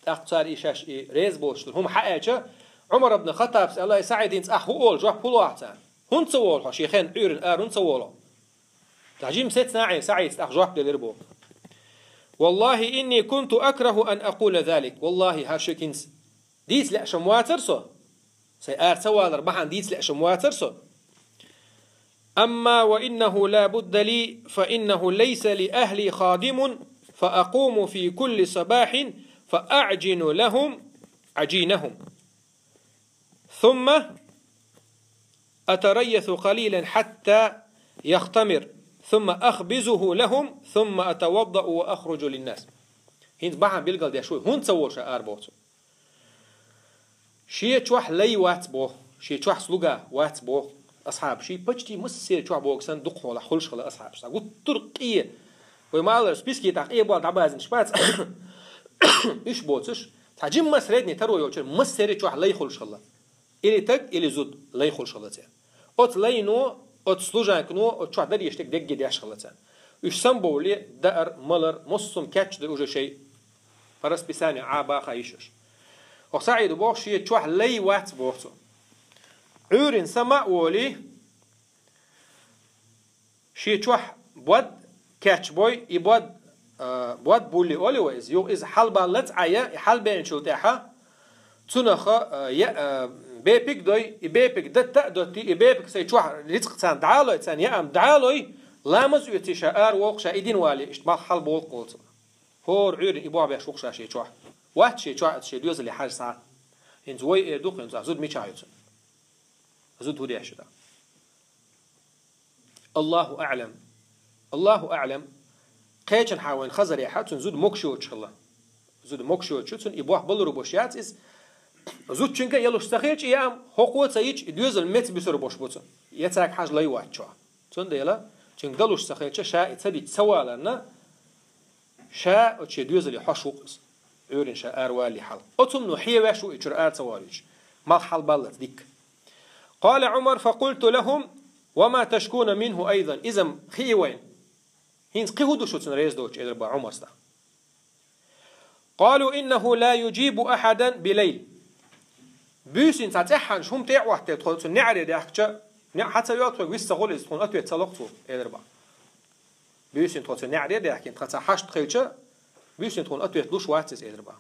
ТӀаккха цара и шаьш и реза боцуш долу хӀума хьаэцча, Ӏумар ибн Хаттабс аьлла: «Ай СаӀид, хӀинца ахь хӀун олу, жоп хӀун лохьа царна? ХӀунда ца волу хьо, шен хенна Ӏуьйранна ара хӀунда ца волу?» Цхьа жима сецна Ӏе, СаӀида тӀаккха жоп делира боху: «والله إني كنت أكره أن أقول ذلك». ВаллахӀи, хӀара шуьга хӀинца дийца лаьаш-м вацара со. Сайн ара ца валар бахьана дийца лаьаш-м вацара со. «أما وإنه لا بد لي، فإنه ليس لأهلي خادم، فأقوم في كل صباح فأعجن لهم عجينهم، ثم أتريث قليلا حتى يختمر، ثم أخبزه لهم، ثم أتوضأ وأخرج للناس». ХӀинца бахьана билгалдеш ву, хӀунда ца волу ша ара боху цо. Шен чохь лай вац боху, шен чохь слуга вац боху асхьабаш. Шен почти массеран чохь боху санна, дукхахьолахь хуьлуш хилла асхьабаш. Цхьа гуттар а къе. Вай ма-аллара, списке тӀехь къе болу дӀабазанаш бац. Уьш боцуш, цхьа жимма средний таро йолчуьра массеран чохь лай хуьлуш хилла. Или таг, или зуда лай хуьлуш хилла церан. Оцу лайно, оцу служанкано, оцу чохь дареш дерг дегге деш хилла царна. Уьш самабовле, даар, малар, массо а кечдо уже шайн по расписанию Ӏа баха йиш уьш. Оха СаӀида боху, шен чохь лай вац боху цо. Ӏуьйранна сама а волий, шен чохь бод кечбой, и бод, а, бод булли олий вай иза. Юха иза хьалабаллалц Ӏа я, и хьалабеанчул тӀаьхьа цунах, а, я, а, бепиг дой, и бепиг датта а доттий, и бепиг сайн чохь рицкъ царна дӀалой, царна яам дӀалой, ламаз оьций ша ара волу-кх ша, и дина валий, иштта малх хьалаболу-кх олу цо. ХӀора Ӏуьйранна и бохь беш ву-кх ша шен чохь. Вац шен чохь оцу шен доьзале хьажа схьа. ХӀинца вай эр ду-кх, хӀинца зуда мичахь ю цуьнан? Зуда хӀун деш ю тӀаккха? Аллаху аълам. Аллаху аълам. Кхечанхьа вайн хазарехьа цуьнан зуда могуш йоцуш хилла. Зуда могуш йоцуш ю цуьнан, и бохь балур бош яц иза. Зудчуьнга а ялуш ца хилча, и яам хӀокхо а ца йича, и доьзал меца буьсур бош бу цуьнан. Я цаьрга хьажа лай вац чохь. Цундела, цуьнга далуш ца хилча, ша и ца дича ца валарна, ша оцу шен доьзале хьош ву-кх иза, Ӏуьйранна ша ара валале хьала. Оцу хӀумано хьевеш ву и чуьра ара ца волуьйтуш, малх хьалабаллалц дикка. قال عمر: فقلت لهم: وما تشكون منه أيضا؟ Иза-м хии вайна. ХӀинца кхин хӀун ду шу цунна реза доцуш, элира боху Ӏумарс тӀаккха. قالوا: إنه لا يجيب أحدا بليل. Буьйсанна цхьа цӀеххьана хӀума тӀе а Ӏоттаделла, тхо цунна неӀаре даьхкича, неӀ хьа ца йоагӀа тхоьга, вист ца хуьлу иза, тхуна ответ ца ло-кх цо, элира бах. Буьйсанна тхо цу неӀаре а даьхкина, тхо цхьа хьашт хилча, буьйсанна тхуна ответ луш вац иза, элира бах.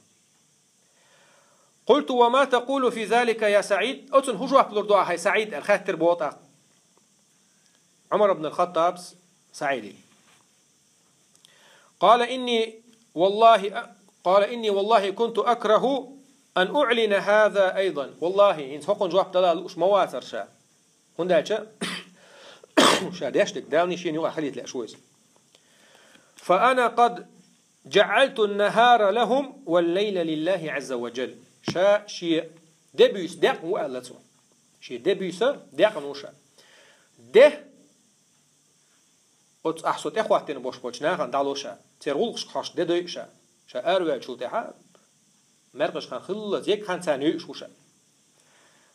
قلت: وما تقول في ذلك يا سعيد؟ Оцунна хӀун жоп лур ду ахь, хӀай СаӀид, аьлла, хаьттира боху тӀаккха Ӏумар ибн ал-ХаттӀабас СаӀиде. قال: إني والله، قال: إني والله كنت أكره أن أعلن هذا أيضا. ВаллахӀи, хӀинца хӀокхунна жоп дала лууш ма вацара ша. ХӀунда аьлча ша деш дерг Дала шена юкъахь хилийта лаьаш ву иза. فأنا قد جعلت النهار لهم والليل لله عز وجل. Ша шен де-буьйса декъна ву, аьлла цо. Шен де-буьйса декъна ву ша. Де, оцу ахь со тӀехӀоттийна болуш болчу нахана дӀало ша. Церан гӀуллакхашка хьожуш де дойу ша. Ша араваьллачул тӀаьхьа маьркӀажа хан хиллалц, егга хан царна йойуш ву ша.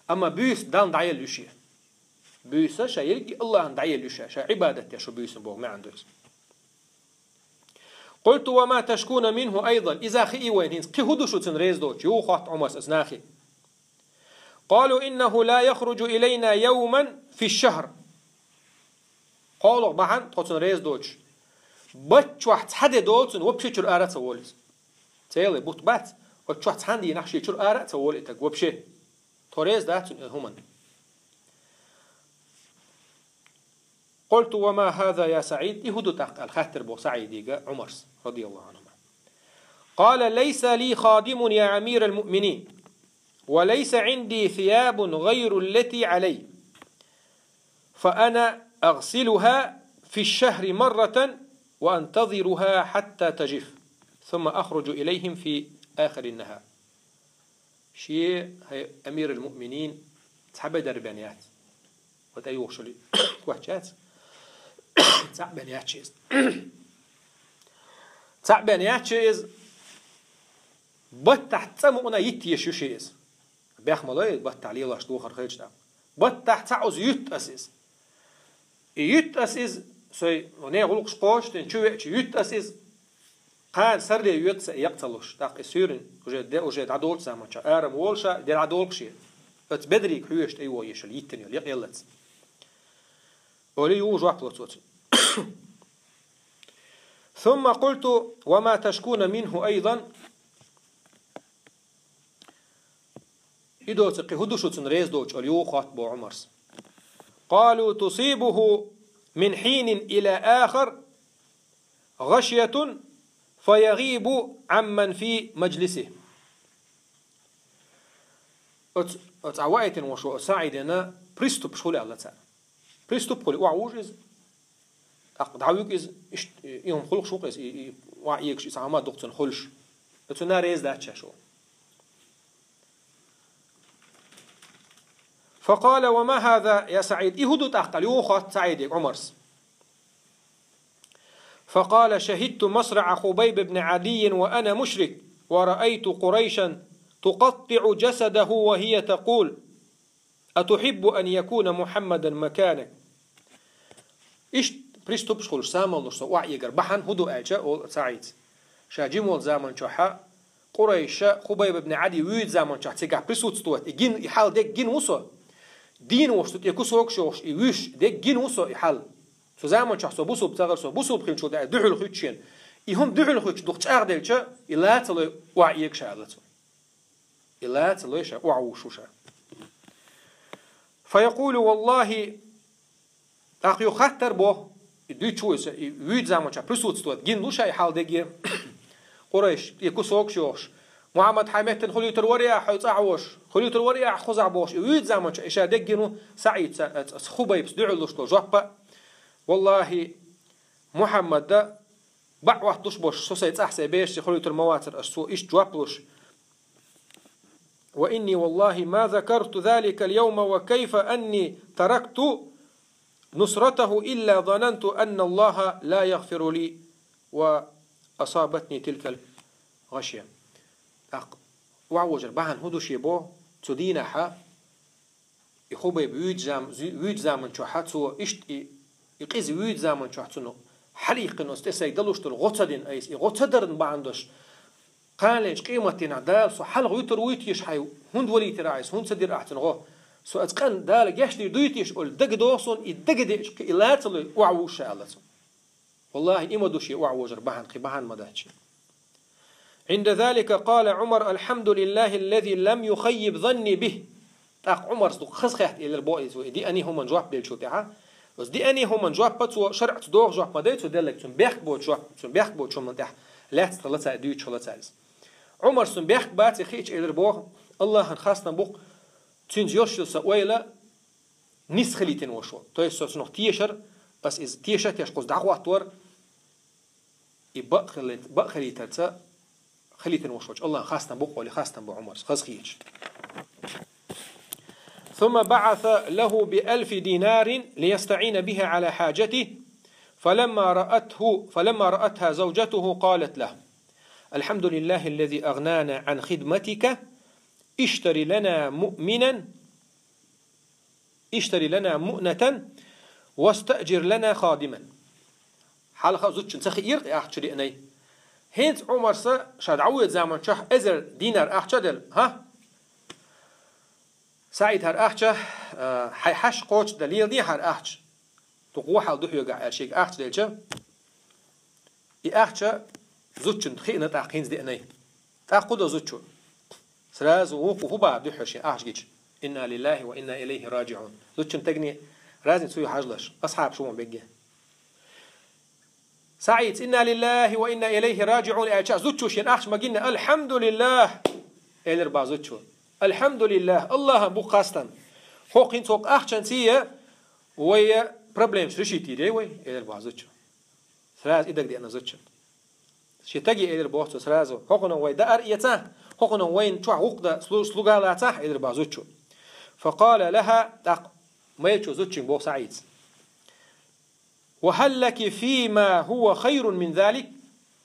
Амма буьйса Далла дӀаелла ю шен. Буьйса ша ерриге АллахӀана дӀаелла ю ша. Ша Ӏибадат деш ву буьйсанна боху маьӀна ду иза. قلت: وما تشكون منه أيضا؟ Иза хии вайна хӀинца, кхин хӀун ду шу цунна реза доцуш? Юха хотту Ӏумарс оцу нахе. قالوا: إنه لا يخرج إلينا يوما في الشهر. КхоалгӀа бахьана тхо цунна реза доцуш, бутт чохь цхьа де долу цунна, вообще чуьра ара а ца волу иза. Целый бутт бац, оцу чохь цхьана дийнахь шен чуьра ара а ца волу и стаг вообще. Тхо реза дац цунна и хӀуманна. قلت: وما هذا يا سعيد؟ И хӀун ду тӀаккха, аьлла, хаьттира боху СаӀиде Ӏумарс, رضي الله عنهما. قال: ليس لي خادم يا أمير المؤمنين، وليس عندي ثياب غير التي علي، فأنا أغسلها في الشهر مرة وأنتظرها حتى تجف، ثم أخرج إليهم في آخر النهار. Шен, хӀай амирал-муъминин, цхьа бедар бен яц. Ва тӀе юхашули кхоччац. Цхьаъ бен яц шен иза. Цхьаъ бен яц шен иза. Баттахь цкъа мукъана йитта езаш ю шен иза. Бех ма лой, баттахь лелош духар хилча тӀаккха. Баттахь цхьаъ уза юьтта ас иза. И юьтта ас иза, сой, нехан гӀуллакхаш кхочушдина, чу веача юьтта ас иза. Кхана сарре йоьду сан, якъ ца луш. ТӀаккха и суьйранна уже де, уже дӀадолучу заманчохь, арам волуша, де дӀадолуш шен. Оцу бедарига хьоьжуш тӀе йогӀу ешал, йиттина йолу, якъ еллац. Олий юха жоп ло цо цуьнга. ثم قلت: وما تشكون منه أيضا؟ И доцу кхин хӀун ду шу цунна реза доцуш, олий юха хотту боху Ӏумарс. قالوا: تصيبه من حين إلى آخر غشية فيغيب عمن في مجلسه. Оцу, оцу Ӏа ваийтина ву шу, оцу СаӀидана приступаш хуьлу аьлла цара. Приступ хуьлу, охьавужу иза. ТӀаккха дӀавуьгу иза, иштта, и хӀума хуьлуш ву-кх иза, и, и, охьаэгаш, и цхьа хӀума ду-кх цунна хуьлуш. Оцунна реза дац ша шу. فقال: وما هذا يا سعيد؟ И хӀун ду тӀаккха, юха хотту СаӀиде Ӏумарс. فقال: شهدت مصرع خبيب بن عدي وأنا مشرك، ورأيت قريشا تقطع جسده وهي تقول: أتحب أن يكون محمدا مكانك؟ Иштта приступаш хуьлуш, самалуш со охьаэгар бахьана хӀун ду аьлча, олу СаӀида. Ша жима волу заманчохь Къурайша Хубайб ибн Ӏади вуьйцу заманчохь цигахь присутствовать, и гин, и хьал дерг гина ву со. Дийна волуш цу тӀе кусок йохуш, и вуьйш дерг гина ву со и хьал. Цу заманчохь со бусулба ца хилла, со бусулба хилча дӀа дуьхьал хуьтту шена. И хӀума дуьхьал хуьттуш дукха чӀагӀделча, и ла ца лой охьаэга ша аьлла цо. И ла ца лой ша, охьавуш ву ша. فيقول: والله. ТӀаккха юха хаттар боху, и дуьйцу вуьйса, и вуьйцу заманчохь присутствовать гина ву ша и хьал дерг. Къурайш, и кусок йохуш. Мухьаммад, хьайн меттана хуьлуьйтур вара ахь, хьо цӀахь а волуш, хуьлуьйтур вара ахь кхузахь бохуш, и вуьйцу заманчохь и ша дерг гина ву СаӀида, ца, ца, Хубайбс дуьхьал луш долу жоп а. Валлахи, Мухьаммада бакъ хӀотталуш болуш, со сайн цӀахь сайн берашца хуьлуьйтур ма вацара ас цо иштта жоп луш. وإني والله ما ذكرت ذلك اليوم وكيف أني تركت نصرته إلا ظننت أن الله لا يغفر لي وأصابتني تلك الغشية. ТӀаккха охьавожар бахьана хӀун ду шен бо, цу дийнахьа И Хубайб вуьйцу зам-, зу-, вуьйцу заманчохь цо иштта и, и къиза вуьйцу заманчохь цунах хьалаиккхина оцу тӀе сайга далуш долу гӀо ца дина айса, и гӀо ца дарна бахьана долуш, кханалерчу къематдийнахь Дала со хьалха вуьтур вуй теша хьайн, хӀунда валийтира ахь айса, хӀунда ца дира ахь цунна гӀо? Со аз къан Дала гечдийр дуй теш, олу дагадогӀу суна, и дагадеъча кхин и лацалой охьавуш аьлла цо. Валлахьи, и ма ду шен охьавожар бахьана, кхин бахьана ма дац шен. عند ذلك قال عمر: الحمد لله الذي لم يخيب ظني به. ТӀаккха Ӏумарс дукха хаза хетта элира боху иза, и диъане хӀуманна жоп деллачул тӀаьхьа. Оцу диъане хӀуманна жоп а цо шарӀаца догӀу жоп ма дай цо делларг, цунна бехк боцу жоп, цунна бехк боцу хӀуманна тӀехь лаьцна хилла цара, дуьйцуш хилла цара иза. Ӏумарс цунна бехк баций хиъча элира боху, Аллахьан хастам бу-кх, цуьнца йолуш йолу сан ойла нис хилийтина волуш ву. То есть со цунах тешара, ас иза теша а тешна кхуза дӀахӀоттор, и бакъ хили-, бакъ хилийтарца хилийтина волуш волчу Аллахьан хастам бу-кх олий, хастам бу Ӏумарс, хазахеташ. ثم بعث له بألف دينار ليستعين بها على حاجته، فلما رأته، فلما رأتها زوجته قالت له: الحمد لله الذي أغنانا عن خدمتك، اشتر لنا مؤمنا، اشتر لنا مؤنة، واستأجر لنا خادما. Хьалха зудчун ца хиира и ахча чу деънай. ХӀинца Ӏумарса ша дӀавоьду заманчохь эзар динар ахча а делла, хӀа? СаӀид, хӀара ахча, а, хьайн хьаша кхочушдан леладе хӀара ахча. Дукха вон хьал ду хьоьгахь, аьлла шега ахча делча, и ахча зудчунна хиъна тӀаккха хӀинца деънай. ТӀаккха хӀун до зудчо? Сразу вукхо хӀун бахар дуьххьара шен ахча гича? إنا لله وإنا إليه راجعون. Зудчун тегне разница ю хьажалаш, асхьабаш ву ма бегге. СаӀид: إنا لله وإنا إليه راجعون аьлча, зудчо шен ахча ма гинна, الحمد لله, элира бах зудчо. الحمد لله, Аллахьан бу-кх хастам. ХӀокху хӀинца хӀокху ахчанций вай проблемаш решить йийр ю вай, элира бах зудчо. Сразу и дага деана зудчун. Шен таге элира бох цо сразу: «ХӀокхунах вай даар а эцахь, хӀокхунах вайна чохь гӀуллакх дан слу-, слуга лацахь», — элира бах зудчо. فقال لها, тӀаккха майрачу зудчуьнга боху СаӀида: «وهل لك فيما هو خير من ذلك؟»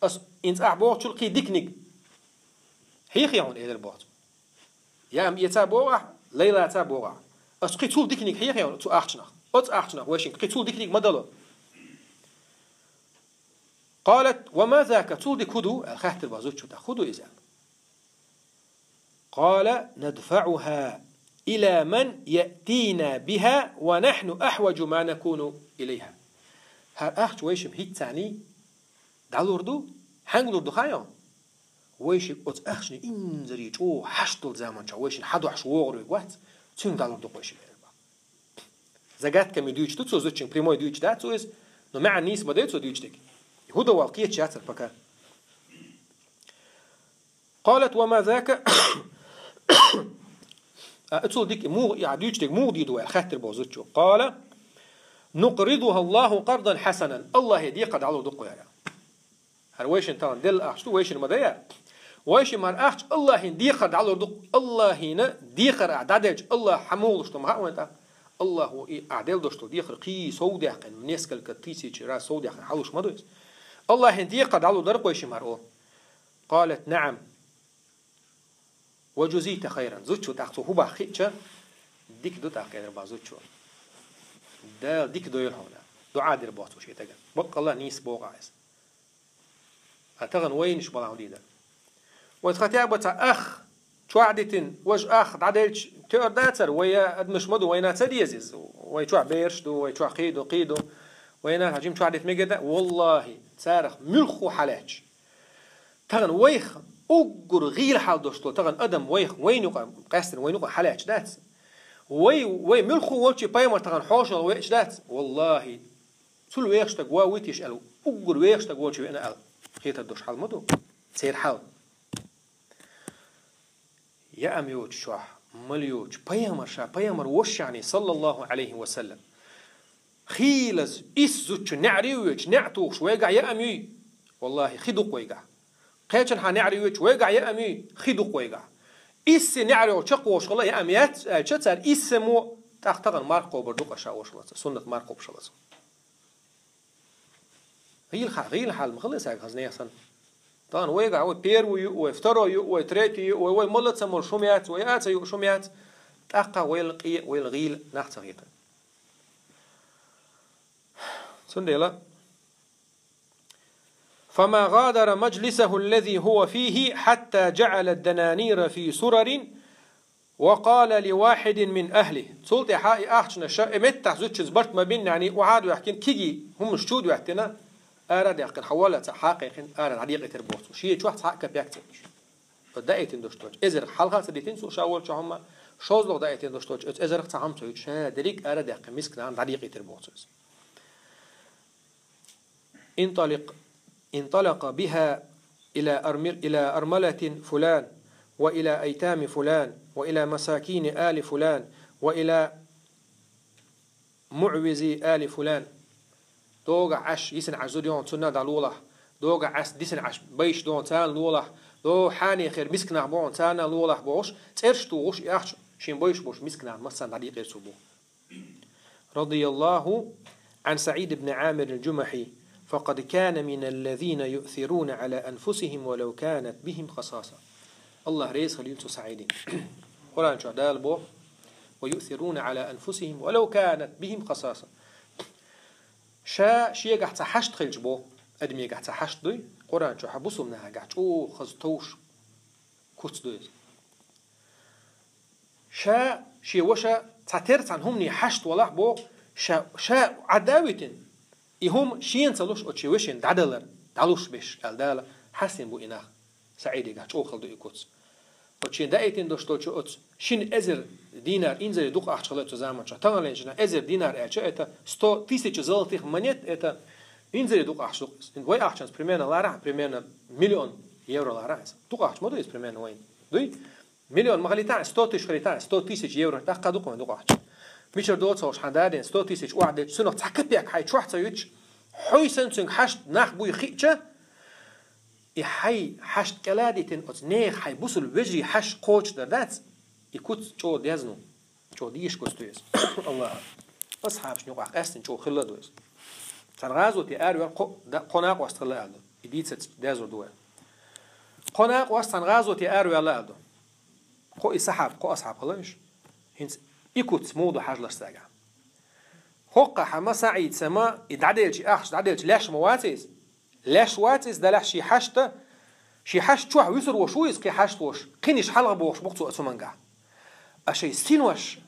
Ас хӀинца ахь бохучул кхин диканиг хьехий хьуна, элира бох цо. Яа-м эца боху ахь, лай лаца боху ахь. Ас кхин цул диканиг хьехий хьуна цу ахчанах? Оцу ахчанах вайшинга кхин цул диканиг ма дало. قالت: «وما ذاك؟» Цул дика хӀун ду? — аьлла хаьттира бах зудчо тӀаккха. ХӀун ду иза? — аьлла. قال: «ندفعها إلى من يأتينا بها ونحن أحوج ما نكون إليها». ХӀара ахча вайшимма хӀинццаний дӀалур ду, хьаьнга лур ду хаьий хьуна? Вайшига оцу ахчанна инзаре чӀогӀа хьашт долу заманчохь вайшинна хьадохьуш вогӀур верг вац, цуьнга дӀалур ду-кх вайшимма, элира бах. Загадками дуьйцуш ду цо зудчуьнга, прямой дуьйцуш дац цо иза, но маьӀна нийса ма дай цо дуьйцуш дерг. ХӀун дан вал кхеташ яцара пока. قالت: «وما ذاك؟» А, цул дика муха, и ахь дуьйцуш дерг муха дийр ду вай аьлла хаьттира бох зудчо. قال: «نقرضها الله قرضا حسنا». Аллахье декхар дӀалур ду-кх вай хӀара. ХӀара вайшинна тахана делла ахча ду, вайшинна ма дай хӀара. Вайшимма хӀара ахча Аллахьина декхар дӀалур ду-кх. Аллахьина декхар ахь дӀаделча, Аллахь хьан муха луш ду ма хаьа вайна тӀаккха. Аллахьо и ахь делла долуш долу декхар кхин сов даьккхина, несколько тысяч раз сов даьккхина хьалуш ма ду иза. Аллахьина декхар дӀалур дара-кх вайшимма хӀара, олу. قالت: «نعم. وجزيت خيرا». Зудчо тӀаккха цо хӀун бах хиъча, дика ду тӀаккха, элира бах зудчо. Дала дика дойла хьуна. ДуӀа дира бох цо шен тагана. Баккъалла нийса боху ахь иза. А тахана вайнаш балахь хӀун дийр дара? Вай хотя бы цхьа ах чохь дитина, важа ах дӀаделча тоьар дацара, вай адамаш ма ду, вайна ца деза иза. Вай чохь бераш ду, вай чохь кхин ду, кхин ду. Вайна хьажим чохь дита мегар дац. Валлахьи, царах муьлхха хьалаьтташ. Тахана вайх уггар гӀийла хьал долуш долу тахана адам вайх, вайна юкъа, къаьстина вайна юкъа хьалаьтташ дац. Вай, вай муьлхха волчу пайхамар тахана хьошалгӀа веача дац. Валлахьи, цул вехаш стаг ван вуй те аьлла, уггар вехаш стаг волчу веана аьлла, хетар долуш хьал ма ду церан хьал. Яам йоцучохь, мала йоцучу пайхамар ша, пайхамар вошшахьний, саллаллаху алейхи ва саллям. Хийлаза исс зудчун неӀаре воьдуш, неӀ тухуш вайгахь яам юй? Валлахьи, хи ду-кх вайгахь. Кхечанхьа неӀаре воьдуш вайгахь яам юй? Хи ду-кх вайгахь. Иссе неӀаре чекхволуш хила яам яц аьлча, цара иссе мо тӀаккха тахана марха кхобур ду-кх ша, вошаллаца, суннат марха кхобуш хилаца. ГӀийла хьал, гӀийла хьал ма хила сага хаза нехан санна. Тахана вайгахь вай первый ю, вай второй ю, вай третий ю, вай, вай мала ца молуш хӀума яц, вай а ца юуш хӀума яц. ТӀаккха вайл къе-, вайл гӀийла нах ца хетар. Цундела: «فما غادر مجلسه الذي هو فيه حتى جعل الدنانير في سرر وقال لواحد من أهله. Цул тӀехьа и ахчанаш, и меттахь зудчуьнца барт ма биннехь, охьа а доьхкина, кегий хӀуманаш чу а доьттина, ара а даьккхина, хьан валлалц хьа а кхайкхина, ара дӀадекъийтира боху цо. Шен чохь цхьа а капек ца йойтуш. Даийтина долуш долчу эзарх хьалха а ца дитина цо ша волчохь хӀумма, шозлагӀа даийтина долуш долчу оцу эзарх цхьа хӀума ца йойтуш, ша дерриг а ара а даьккхина, мисканна дӀадекъийтира боху цо иза. انطلق، انطلق بها إلى أرمل-، إلى أرملة فلان، وإلى أيتام فلان، وإلى مساكين آل فلان، وإلى معوز آل فلان. Догахь Ӏаш, йисина Ӏаш зуда йогӀу, цунна дӀалолахь. Догахь Ӏаш, дисина Ӏаш, байш догӀу, царна лолахь. Догахь хьанехера мисканах богӀу, царна лолахь бохуш, цӀераш тухуш, и ахча шен байш болуш мисканах массарна дӀадийкъира цо боху. رضي الله عن سعيد بن عامر الجمحي، فقد كان من الذين يؤثرون على أنفسهم ولو كانت بهم خصاصة. АллахӀ реза хуьлийла цу СаӀидана. Къуръан чохь Дала боху: ويؤثرون على أنفسهم ولو كانت بهم خصاصة. Ша шегахь цхьа хьашт хилча боху, адамегахь цхьа хьашт дуй, Къуръан чохь бусулба нахагахь чӀогӀа хаза товш куц ду иза. Ша шен ваша цхьатерра цхьана хӀумане хьашт валахь боху, ша, ша Ӏад а витина, и хӀума шена ца луш, оцу шен вешина дӀадалар, дӀалуш беш, аьлла Дала хьастина бу и нах. СаӀидегахь чӀогӀа хала ду и куц. Оцу шен даийтина долуш долчу оцу шина эзар динар инзаре дукха ахча хилла цу заманчохь. Таханлерчу дийнахь эзар динар аьлча, это сто тысяч золотых монет, это инзаре дукха ахча ду-кх иза. Вай ахчанца примерно ларахь, примерно миллион евро ларахь иза. Дукха ахча ма ду иза примерно вайн. Дуй? Миллион ма хилийтахь, сто тысяч хилийтахь, сто тысяч евро тӀаккха дукха вайн дукха ахча. Мичара доцу хьуна дадина сто тысяч охьадечу, цунах цхьа капек хьайн чохь ца юьтуш, хьуй санна цуьнга хьашт нах буй хиъча, и хьайн хьашт кӀела а дитина, оцу нехан хьайн бусулба вежарий хьашт кхочушдар дац, и куц чӀогӀа дезна ву, чӀогӀа дийша куц ду иза. АллахӀа асхьабашна юкъахь къаьстина чӀогӀа хилла ду иза. Цхьана гӀазоте араваьлла кхо, да, кхо накъост хилла аьлла ду. И дийцарца дезур ду вай. Кхо накъост цхьана гӀазоте араваьлла аьлла ду. Кхо и сахьаб, кхо асхьаб хилла уьш. ХӀинца и куц муха ду хьажалаш цаьргахь. ХӀокхахь ма СаӀид сама и дӀаделча, ахча дӀаделча леш ма вац иза. Леш вац иза, делахь шен хьашта, шен хьашт чохь вуьсур волуш ву иза, кхин хьашт волуш, кхиниш хьалха бохуш бу-кх цо оцу мангахь. А шайн синош,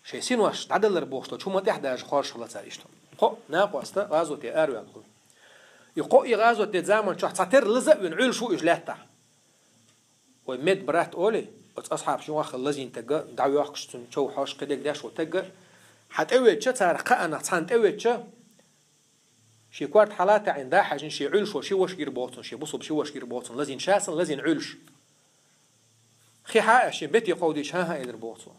шайн синош дӀадалар бохуш долчу хӀуманна тӀехь даже хоржуш хилла цара иштта. Кхо накъоста гӀазоте араваьлла хилла. И кхо и гӀазот дечу заманчохь цхьатерра лаза а вина Ӏуьллуш ву уьш лаьттахь. Вай медбрат олий, оцу асхьабашна юкъахь лазийна таг, дӀавоьхкуш цунна чов хьош кхидерг деш волу таг, хьан тӀевеъча, царах кхаанах цхьанна тӀевеъча, шен корта хьала а таӀийна, дӀа а хьаьжна, шен Ӏуьллуш волу ши ваша гира боху цунна, шен бусулба ши ваша гира боху цунна, лазийна ша санна, лазийна Ӏуьллуш. Хи хьа а аьлча, шен бете кховдийча, хӀан-хӀа, элира боху цо.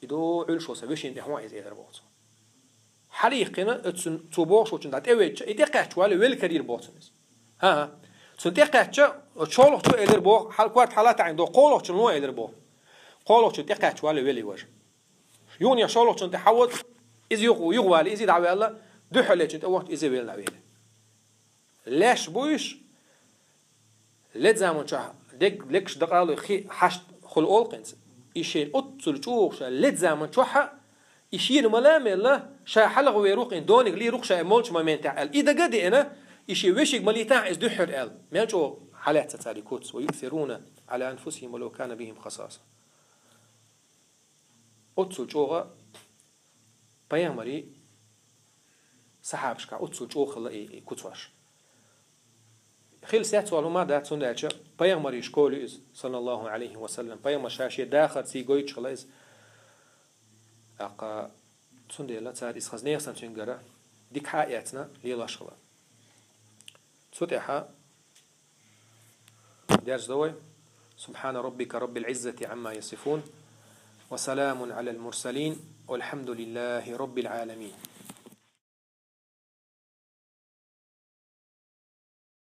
И ду Ӏуьллуш волу сан вешин тӀе хьо иза, элира боху цо. Хьалийкхина, оцу цунна, цо бохуш волчунна дӀатӀевеъча, и тӀекхаьчча валле велла карийра боху цунна иза. ХӀан-хӀа. Цунна тӀекхаьчча, оцу шолгӀачо элира боху, хьал-, корта хьала а таӀийна доху, кхоалгӀачунна ло элира боху. КхоалгӀачунна тӀекхаьчча валле велла и важа. Юханехь шолгӀачунна тӀе хьан вац, иза юха, юха валле, иза дӀаваьлла, дуьххьарлечун тӀе вахча иза велла дӀавелла. Леш бу уьш, ледза заман чохь дег-, легаш дакъалой хи хьашт хуьлу олкхинца. И шен оццул чӀогӀа ша ледза заман чохь а, и шена ма ла а мелла, ша хьалха вер ву-кх, и дониг лийр ву-кх ша и молчу моментехь аьлла. И дага а деана, и шен вешиг ма лийтахь иза дуьххьара аьлла. Мел чӀогӀа хьалаьцна цара и куц: ويؤثرون على أنفسهم ولو كان بهم خصاصة. Оццул чӀогӀа пайхамарий сахьабашкахь оццул чӀогӀа хилла и, и куцаш. Хила сецвала хӀума дац, хӀунда аьлча пайхамарийн школа ю иза, саллаллаху Ӏалайхи ва саллам. Пайхамар ша шен дахарций гойтуш хилла иза. ТӀаккха цундела цара иза хаза нехан санна цуьнгара дика хьа а эцна лелош хилла. Цу тӀехьа дерзадо вай. سبحان ربك رب العزة عما يصفون، وسلام على المرسلين، والحمد لله رب العالمين.